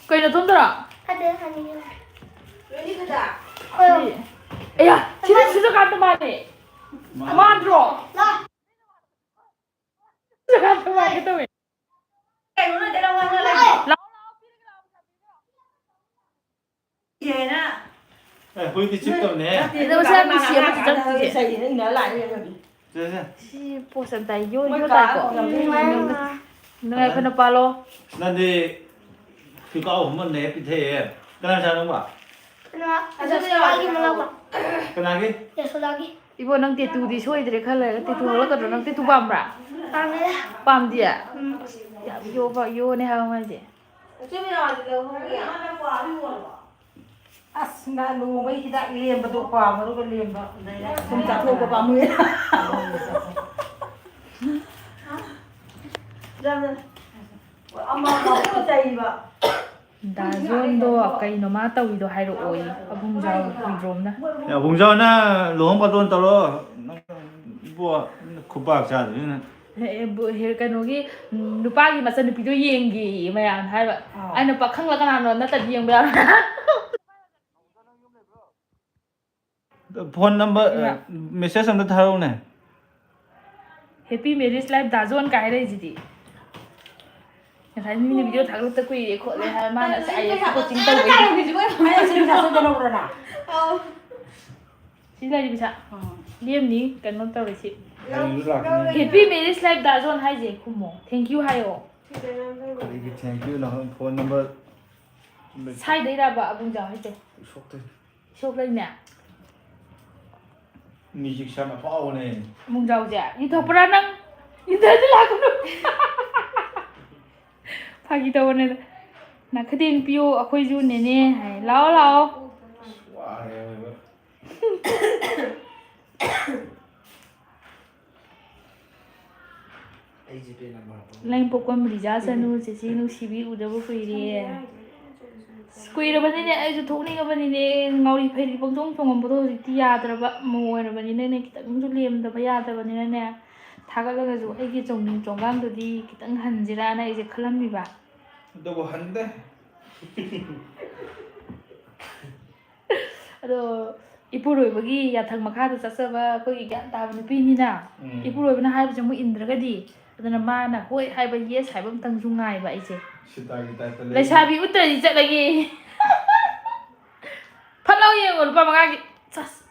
ꯀꯩꯅꯣ ꯊꯣꯝꯗꯔꯣ? ꯐꯠꯇꯦ, ꯍꯥꯏꯅꯤꯡꯉꯦ꯫ ꯂꯣꯏꯅꯤꯗꯨꯗ꯫ ꯍꯣꯏ꯫ ꯁꯤ-, ꯑꯌꯥ, ꯁꯤꯗꯤ ꯁꯨꯖꯀꯥꯟꯇ ꯃꯥꯜꯂꯦ꯫ ꯃꯥꯟꯗ꯭ꯔꯣ? ꯂꯥ꯫ ꯁꯨꯖꯀꯥꯟꯇ ꯃꯥꯟꯒꯦ ꯇꯧꯋꯦ꯫ ꯀꯩꯅꯣ ꯅꯪ ꯀꯩꯅꯣ ꯉꯥꯡꯉ ꯂꯩꯗꯣ? ꯂꯥꯛꯑꯣ, ꯂꯥꯛꯑꯣ, ꯄꯤꯔꯒꯦ, ꯂꯥꯛꯑꯣ꯫ ꯌꯦꯅ꯫ ꯑꯦ, ꯍꯨꯏꯗꯤ ꯆꯤꯛꯇꯕꯅꯦ꯫ ꯅꯠꯇꯦ, ꯑꯗꯣ ꯃꯁꯥ ꯅꯨꯡꯁꯤ ꯑꯃ ꯆꯪꯗꯦ꯫ ꯆꯩꯅ ꯏꯟꯅ ꯂꯥꯛꯏꯅꯦ ꯑꯗꯨꯗꯤ꯫ ꯁꯦ, ꯁꯦ꯫ ꯁꯤ ꯄꯣꯠꯁꯦ ꯑꯝꯇ ꯌꯣ-, ꯃꯣꯏ ꯌꯣ ꯀꯥ ꯇꯥꯏꯀꯣ꯫ ꯇꯣꯡꯉꯝꯗꯣꯏꯅꯦ꯫ ꯅꯨꯡꯉꯥꯏ, ꯅꯨꯡꯉꯥꯏ꯫ ꯅꯨꯡꯉꯥꯏ, ꯑꯩꯈꯣꯏꯅ ꯄꯥꯜꯂꯣ꯫ ꯅꯪꯗꯤ ꯈꯨꯀꯥꯎ ꯑꯍꯨꯝ ꯑꯃꯅꯦ ꯄꯤꯊꯛꯑꯦ꯫ ꯀꯅꯥ ꯆꯥꯅꯣꯕ? ꯀꯩꯅꯣ, ꯑꯗꯨꯗꯤ ꯌꯥꯔꯣꯏ꯫ ꯁꯣꯗꯥꯒꯤ ꯃꯅꯥꯎꯄꯥ꯫ ꯀꯅꯥꯒꯤ? ꯌꯥꯁꯣꯗꯥꯒꯤ꯫ ꯏꯕꯣ, ꯅꯪ ꯇꯦꯇꯨꯗꯤ ꯁꯣꯏꯗ꯭ꯔꯦ, ꯈꯔ ꯂꯩꯔꯒ ꯇꯦꯇꯨ ꯍꯧꯔꯛꯀꯗ꯭ꯔꯣ? ꯅꯪ ꯇꯦꯇꯨ ꯄꯥꯝꯕ꯭ꯔꯥ? ꯄꯥꯝꯃꯦ꯫ ꯄꯥꯝꯗꯤꯌꯦ? ꯎꯝ꯫ ꯌꯥꯝ ꯌꯣꯕ, ꯌꯣꯅꯦ ꯍꯥꯏꯕ ꯃꯥꯏꯁꯦ꯫ ꯑꯁ, ꯉꯥ ꯂꯨꯍꯣꯡꯕꯩ ꯍꯤꯗꯥꯛ ꯂꯦꯝꯕꯗꯣ, ꯀ꯭ꯋꯥ ꯃꯔꯨꯒ ꯂꯦꯝꯕ꯫ ꯁꯨꯝ ꯆꯥꯊꯣꯛꯄ ꯄꯥꯝꯃꯨꯏ꯫ ꯌꯥꯝꯅ ꯑꯃ ꯆꯩꯕ꯫ ꯗꯥ ꯖꯣꯟꯗꯣ ꯀꯩꯅꯣ ꯃꯥ ꯇꯧꯔꯤꯗꯣ ꯍꯥꯏꯔꯛꯑꯣꯌꯦ, ꯑꯕꯨꯡꯖꯥꯎ ꯍꯨꯏꯗ꯭ꯔꯣꯝꯅ꯫ ꯑꯦ, ꯑꯕꯨꯡꯖꯥꯎꯅ ꯂꯨꯍꯣꯡ ꯕꯥꯇꯣꯟ ꯇꯧꯔꯣ꯫ ꯅꯪ ꯏꯕꯣ, ꯈꯨꯄꯥꯛ ꯆꯥꯗꯣꯏꯅꯤ ꯅꯪ꯫ ꯑꯦ, ꯑꯦ, ꯕꯨ-, ꯍꯦ-, ꯀꯩꯅꯣꯒꯤ, ꯎꯝ, ꯅꯨꯄꯥꯒꯤ ꯃꯆꯟꯅꯨꯄꯤꯗꯣ ꯌꯦꯡꯒꯦꯌꯦ ꯃꯌꯥꯝꯅ ꯍꯥꯏꯕ꯫ ꯑꯥ꯫ ꯑꯩꯅ ꯄꯥꯈꯪꯂ ꯀꯅꯥꯅꯣ ꯅꯠꯇꯗꯤ ꯌꯦꯡꯕ ꯌꯥꯔꯣꯏ꯫ ꯐꯣꯟ ꯅꯝꯕꯔ, ꯏꯃꯥ꯫ ꯑ, ꯃꯦꯁꯦꯖ ꯑꯝꯇ ꯊꯥꯔꯛꯎꯅꯦ꯫ Happy marriage life ꯗꯥ ꯖꯣꯟ ꯀꯥꯏ ꯂꯩꯁꯤꯗꯤ꯫ ꯉꯁꯥꯏ ꯃꯤꯅ video ꯊꯥꯒꯠꯂꯛꯇ ꯀꯨꯏꯔꯦ ꯈꯣꯠꯂꯦ ꯍꯥꯏ, ꯃꯥꯅ ꯑꯁ IAS coaching ꯇꯧꯕꯒꯤ꯫ ꯑꯩ ꯁꯤ ꯄꯩꯁꯥ ꯁꯣꯏꯗꯅ ꯂꯧꯕ꯭ꯔꯣ ꯅꯪ? ꯑꯧ꯫ ꯁꯤ ꯂꯩꯔꯤ ꯄꯩꯁꯥ꯫ ꯑꯥ꯫ ꯂꯦꯝꯅꯤ, ꯀꯩꯅꯣ ꯇꯧꯔꯤꯁꯤ꯫ ꯍꯌꯦꯡꯁꯨ ꯂꯥꯛꯀꯅꯤ꯫ Happy marriage life ꯗꯥ ꯖꯣꯟ ꯍꯥꯏꯁꯦ ꯈꯨꯝꯃꯣ꯫ Thank you ꯍꯥꯏꯌꯣ꯫ ꯀꯔꯤꯒꯤ thank you ꯅꯣ? ꯐꯣꯟ ꯅꯝꯕꯔ ꯁꯥꯏꯗꯩꯔꯕ ꯑꯕꯨꯡꯖꯥꯎ ꯍꯥꯏꯁꯦ? ꯁꯣꯛꯇꯣꯏꯅꯦ꯫ ꯁꯣꯛꯂꯩꯅꯦ꯫ ꯃ꯭ꯌꯨꯖꯤꯛꯁꯤꯌꯥꯟ ꯑꯐꯥꯎꯕꯅꯦ꯫ ꯑꯕꯨꯡꯖꯥꯎꯁꯦ ꯌꯨ ꯊꯛꯄ꯭ꯔꯥ ꯅꯪ? ꯌꯨ ꯊꯛꯑꯗꯤ ꯂꯥꯛꯀꯅꯨ꯫ ꯐꯥꯒꯤ ꯇꯧꯕꯅꯦꯗ꯫ ꯅꯥꯈꯗꯦꯡ ꯄꯤꯌꯣ, ꯑꯩꯈꯣꯏꯁꯨ ꯅꯦꯅꯦ ꯍꯥꯏ꯫ ꯂꯥꯛꯑꯣ, ꯂꯥꯛꯑꯣ꯫ ꯑꯁ, ꯋꯥꯔꯦ ꯑꯣꯏꯕ꯫ ꯑꯩ ꯖꯤꯄꯦ ꯅꯝꯕꯔ ꯍꯥꯞꯄꯛꯑꯣ꯫ ꯂꯩ ꯄꯣꯛꯄꯝ ꯔꯤꯖꯥ ꯆꯅꯨ, ꯆꯦꯆꯦ ꯅꯨꯡꯁꯤꯕꯤ ꯎꯗꯕ ꯀꯨꯏꯔꯦ꯫ ꯑꯁ, ꯀꯨꯏꯔꯕꯅꯤꯅꯦ, ꯑꯩꯁꯨ ꯊꯣꯛꯅꯤꯡꯉꯕꯅꯤꯅꯦ꯫ ꯉꯥꯎꯔꯤ ꯐꯩꯔꯤ ꯄꯪꯆꯣꯡ ꯆꯣꯡꯉꯝꯕꯗꯣ ꯍꯧꯖꯤꯛꯇꯤ ꯌꯥꯗ꯭ꯔꯕ꯫ ꯃꯧ ꯑꯣꯏꯔꯕꯅꯤꯅꯅꯦ, ꯈꯤꯇꯪꯁꯨ ꯂꯦꯝꯗꯕ ꯌꯥꯗꯕꯅꯤꯅꯅꯦ, ꯊꯥꯒꯠꯂꯒꯁꯨ ꯑꯩꯒꯤ ꯆꯣꯡꯅꯤꯡ ꯆꯣꯡꯒꯥꯡꯗꯨꯗꯤ ꯈꯤꯇꯪ ꯍꯟꯁꯤꯔꯥꯅ ꯑꯩꯁꯦ ꯈꯜꯂꯝꯃꯤꯕ꯫ ꯑꯗꯨꯕꯨ ꯍꯟꯗꯦ꯫ ꯑꯗꯣ ꯏꯄꯨꯔꯣꯏꯕꯒꯤ ꯌꯥꯊꯪ ꯃꯈꯥꯗ ꯆꯠꯆꯕ ꯑꯩꯈꯣꯏꯒꯤ ꯒ꯭ꯌꯥꯟ ꯇꯥꯕ ꯅꯨꯄꯤꯅꯤꯅ, ꯎꯝ꯫ ꯏꯄꯨꯔꯣꯏꯕꯅ ꯍꯥꯏꯕꯁꯦ ꯑꯃꯨꯛ ꯏꯟꯗ꯭ꯔꯒꯗꯤ, ꯑꯗꯨꯅ ꯃꯥꯅ ꯍꯣꯏ ꯍꯥꯏꯕ, yes ꯍꯥꯏꯕ ꯑꯝꯇꯪꯁꯨ ꯉꯥꯏꯕ ꯑꯩꯁꯦ꯫ ꯁꯤꯇꯥꯒꯤ ꯇꯥꯏꯞꯇ ꯂꯩ꯫ ꯂꯩꯁꯥꯕꯤ ꯎꯠꯇ꯭ꯔꯗꯤ ꯆꯠꯂꯒꯦ꯫ ꯐꯠ ꯂꯥꯎ ꯌꯦꯡꯉꯣ, ꯂꯨꯄꯥ ꯃꯉꯥꯒꯤ꯫ ꯆꯁ꯫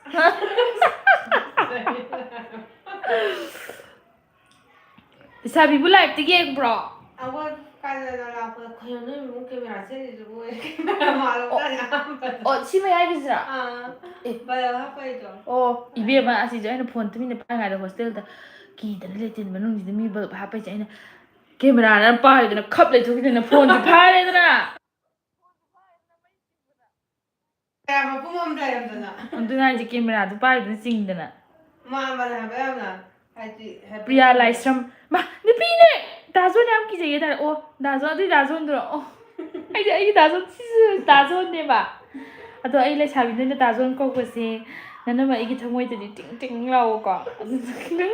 ꯂꯩꯁꯥꯕꯤꯕꯨ live ꯇ ꯌꯦꯡꯕ꯭ꯔꯣ? ꯑꯩꯈꯣꯏ ꯀꯥꯏꯗꯅ ꯂꯥꯛꯄꯗ, "ꯀꯩꯅꯣ ꯅꯣꯏ ꯏꯃꯨꯡ camera ꯆꯦꯜꯂꯤꯗꯨꯕꯨ?" Camera ꯃꯥꯜꯂꯣ ꯑꯣ꯫ ꯀꯥꯏꯅ ꯑꯍꯥꯟꯕꯗ꯫ ꯑꯣ, ꯁꯤ ꯃꯌꯥꯏꯒꯤꯁꯤꯔꯥ? ꯑꯥ꯫ ꯑꯦ꯫ Bulb ꯍꯥꯞꯄꯩꯗꯣ꯫ ꯑꯣ, ꯏꯕꯦꯝꯃ, ꯑꯁꯤꯁꯨ ꯑꯩꯅ ꯐꯣꯟ ꯇꯨꯃꯤꯟꯅ ꯄꯥꯏꯉꯥꯏꯗ hostel ꯗ ꯀꯤꯗꯅ ꯂꯦꯇꯤꯟ ꯃꯅꯨꯡꯁꯤꯗ ꯃꯤ bulb ꯍꯥꯞꯄꯩꯁꯦ ꯑꯩꯅ camera ꯅ ꯄꯥꯏꯗꯅ ꯈꯞ ꯂꯩꯊꯣꯛꯈꯤꯗꯅ ꯐꯣꯟꯁꯨ ꯐꯥꯔꯦꯗꯅ꯫ ꯀꯌꯥ ꯃꯄꯨꯝ ꯑꯃ ꯂꯩꯔꯝꯗꯅ꯫ ꯑꯗꯨꯅ ꯍꯥꯏꯁꯦ, camera ꯗꯨ ꯄꯥꯏꯔꯤꯗꯨꯅ ꯆꯤꯡꯗꯅ꯫ ꯃꯥꯟꯕꯅꯦ ꯍꯥꯏꯕ ꯌꯥꯝꯅ꯫ ꯍꯥꯏꯗꯤ, ꯍꯥꯏꯐꯦꯠ ꯄ꯭ꯔꯤꯌꯥ ꯌꯦꯡꯕꯗ꯫ ꯂꯥꯏꯁ꯭ꯔꯝ꯫ ꯃꯥ, ꯅꯨꯄꯤꯅꯦ! ꯗꯥꯖꯣꯟ ꯌꯥꯝ ꯀꯤꯖꯩꯌꯦ ꯇꯥꯔꯦ꯫ ꯑꯣ, ꯗꯥꯖꯣꯟ, ꯑꯗꯨꯏ ꯗꯥꯖꯣꯟꯗꯨꯔꯣ? ꯑꯣ, ꯑꯩꯗꯤ ꯑꯩꯒꯤ ꯗꯥꯖꯣꯟ, ꯁꯤꯁꯨ ꯗꯥꯖꯣꯟꯅꯦꯕ꯫ ꯑꯗꯣ ꯑꯩ ꯂꯩꯁꯥꯕꯤꯅ ꯗꯥꯖꯣꯟ ꯀꯧꯕꯁꯦ, ꯅꯅꯝꯃ ꯑꯩꯒꯤ ꯊꯃꯣꯏꯗꯗꯤ ꯇꯤꯡ ꯇꯤꯡ ꯂꯥꯎꯕꯀꯣ꯫ ꯑꯗꯨꯗꯨꯒꯤ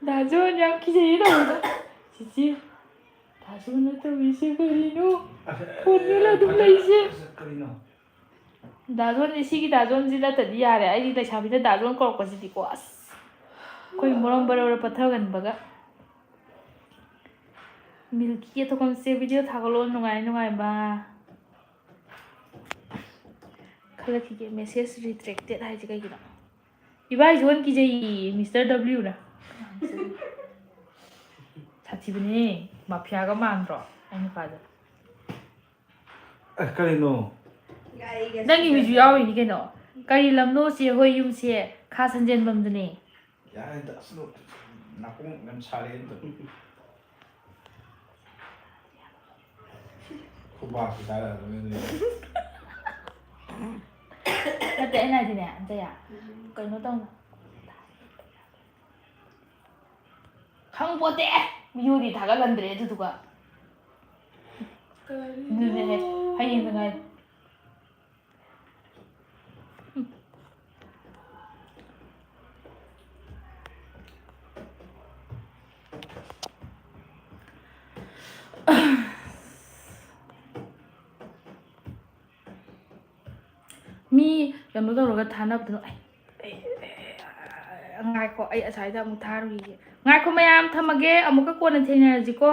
ꯗꯥꯖꯣꯟ ꯌꯥꯝ ꯀꯤꯖꯩꯌꯦ ꯇꯧꯕꯗꯣ꯫ ꯆꯤꯆꯦ, ꯗꯥꯖꯣꯟꯅ ꯇꯧꯔꯤꯁꯦ ꯀꯔꯤꯅꯣ? ꯑꯁ, ꯐꯣꯟ ꯃꯦꯠꯂ ꯑꯗꯨꯝ ꯐꯖꯅ, ꯂꯩꯁꯦ꯫ ꯑꯁ, ꯀꯔꯤꯅꯣ? ꯗꯥꯖꯣꯟꯁꯦ, ꯁꯤꯒꯤ ꯗꯥꯖꯣꯟꯁꯤ ꯅꯠꯇꯗꯤ ꯌꯥꯔꯦ꯫ ꯑꯩꯗꯤ ꯂꯩꯁꯥꯕꯤꯅ ꯗꯥꯖꯣꯟ ꯀꯧꯔꯛꯄꯁꯤꯗꯤꯀꯣ, ꯑꯁ, ꯑꯩꯈꯣꯏ ꯃꯣꯔꯝ ꯕꯔ ꯕꯔ ꯄꯠꯊꯒꯟꯕꯒ꯫ ꯃꯤꯜꯀꯤ ꯑꯇꯣꯀꯝꯁꯦ video ꯊꯥꯒꯠꯂꯣ, ꯅꯨꯡꯉꯥꯏ ꯅꯨꯡꯉꯥꯏꯕ꯫ ꯈꯜꯂꯛꯈꯤꯒꯦ, message retracted ꯍꯥꯏꯁꯦ ꯀꯩꯒꯤꯅꯣ? ꯏꯕꯥꯏ ꯖꯣꯟ ꯀꯤꯖꯩꯌꯦ, Mister W ꯅ꯫ ꯁꯥꯊꯤꯕꯅꯦ꯫ ꯃꯥꯐꯤꯌꯥꯒ ꯃꯥꯟꯗ꯭ꯔꯣ ꯑꯩ ꯅꯨꯄꯥꯗꯣ? ꯑꯦ, ꯀꯔꯤꯅꯣ? ꯅꯪꯒꯤ ꯃꯤꯁꯨ ꯌꯥꯎꯔꯤꯅꯤ ꯀꯩꯅꯣ꯫ ꯀꯔꯤ ꯂꯝꯅꯣ ꯆꯦ ꯍꯣꯏ ꯌꯨꯝꯁꯦ? ꯈꯥ ꯁꯟꯖꯦꯟꯕꯝꯗꯨꯅꯦ꯫ ꯌꯥꯔꯦꯗ, ꯑꯁ, ꯅꯥꯀꯣꯡ ꯌꯥꯝ ꯁꯥꯔꯦ ꯑꯗꯨꯝ꯫ ꯈꯨꯕꯥꯛꯁꯤ ꯀꯥꯏꯔꯛꯑꯗꯕꯅꯤ꯫ ꯅꯠꯇꯦ, ꯑꯩꯅ ꯍꯥꯏꯗꯤꯅꯦ, ꯑꯝꯇ ꯌꯥ-, ꯀꯩꯅꯣ ꯇꯧꯅ꯫ ꯈꯪꯄꯣꯠꯇꯦ꯫ ꯚꯤꯗꯤꯑꯣꯗꯤ ꯊꯥꯒꯠꯂꯝꯗ꯭ꯔꯦ ꯑꯗꯨꯗꯨꯒ꯫ ꯑꯗꯨꯅꯦ, ꯍꯌꯦꯡꯗ ꯉꯥꯏ꯫ ꯃꯤ ꯀꯩꯅꯣ ꯇꯧꯔꯒ ꯊꯥꯅꯕꯗꯨꯅ ꯑꯩ, ꯑꯩ, ꯑꯩ, ꯉꯥꯏꯈꯣ, ꯑꯩ ꯑꯁ꯭ꯋꯥꯏꯗ ꯑꯃꯨꯛ ꯊꯥꯔꯨꯈꯤꯒꯦ꯫ ꯉꯥꯏꯈꯣ ꯃꯌꯥꯝ, ꯊꯝꯃꯒꯦ, ꯑꯃꯨꯛꯀ ꯀꯣꯟꯅ ꯊꯦꯡꯅꯔꯁꯤꯀꯣ꯫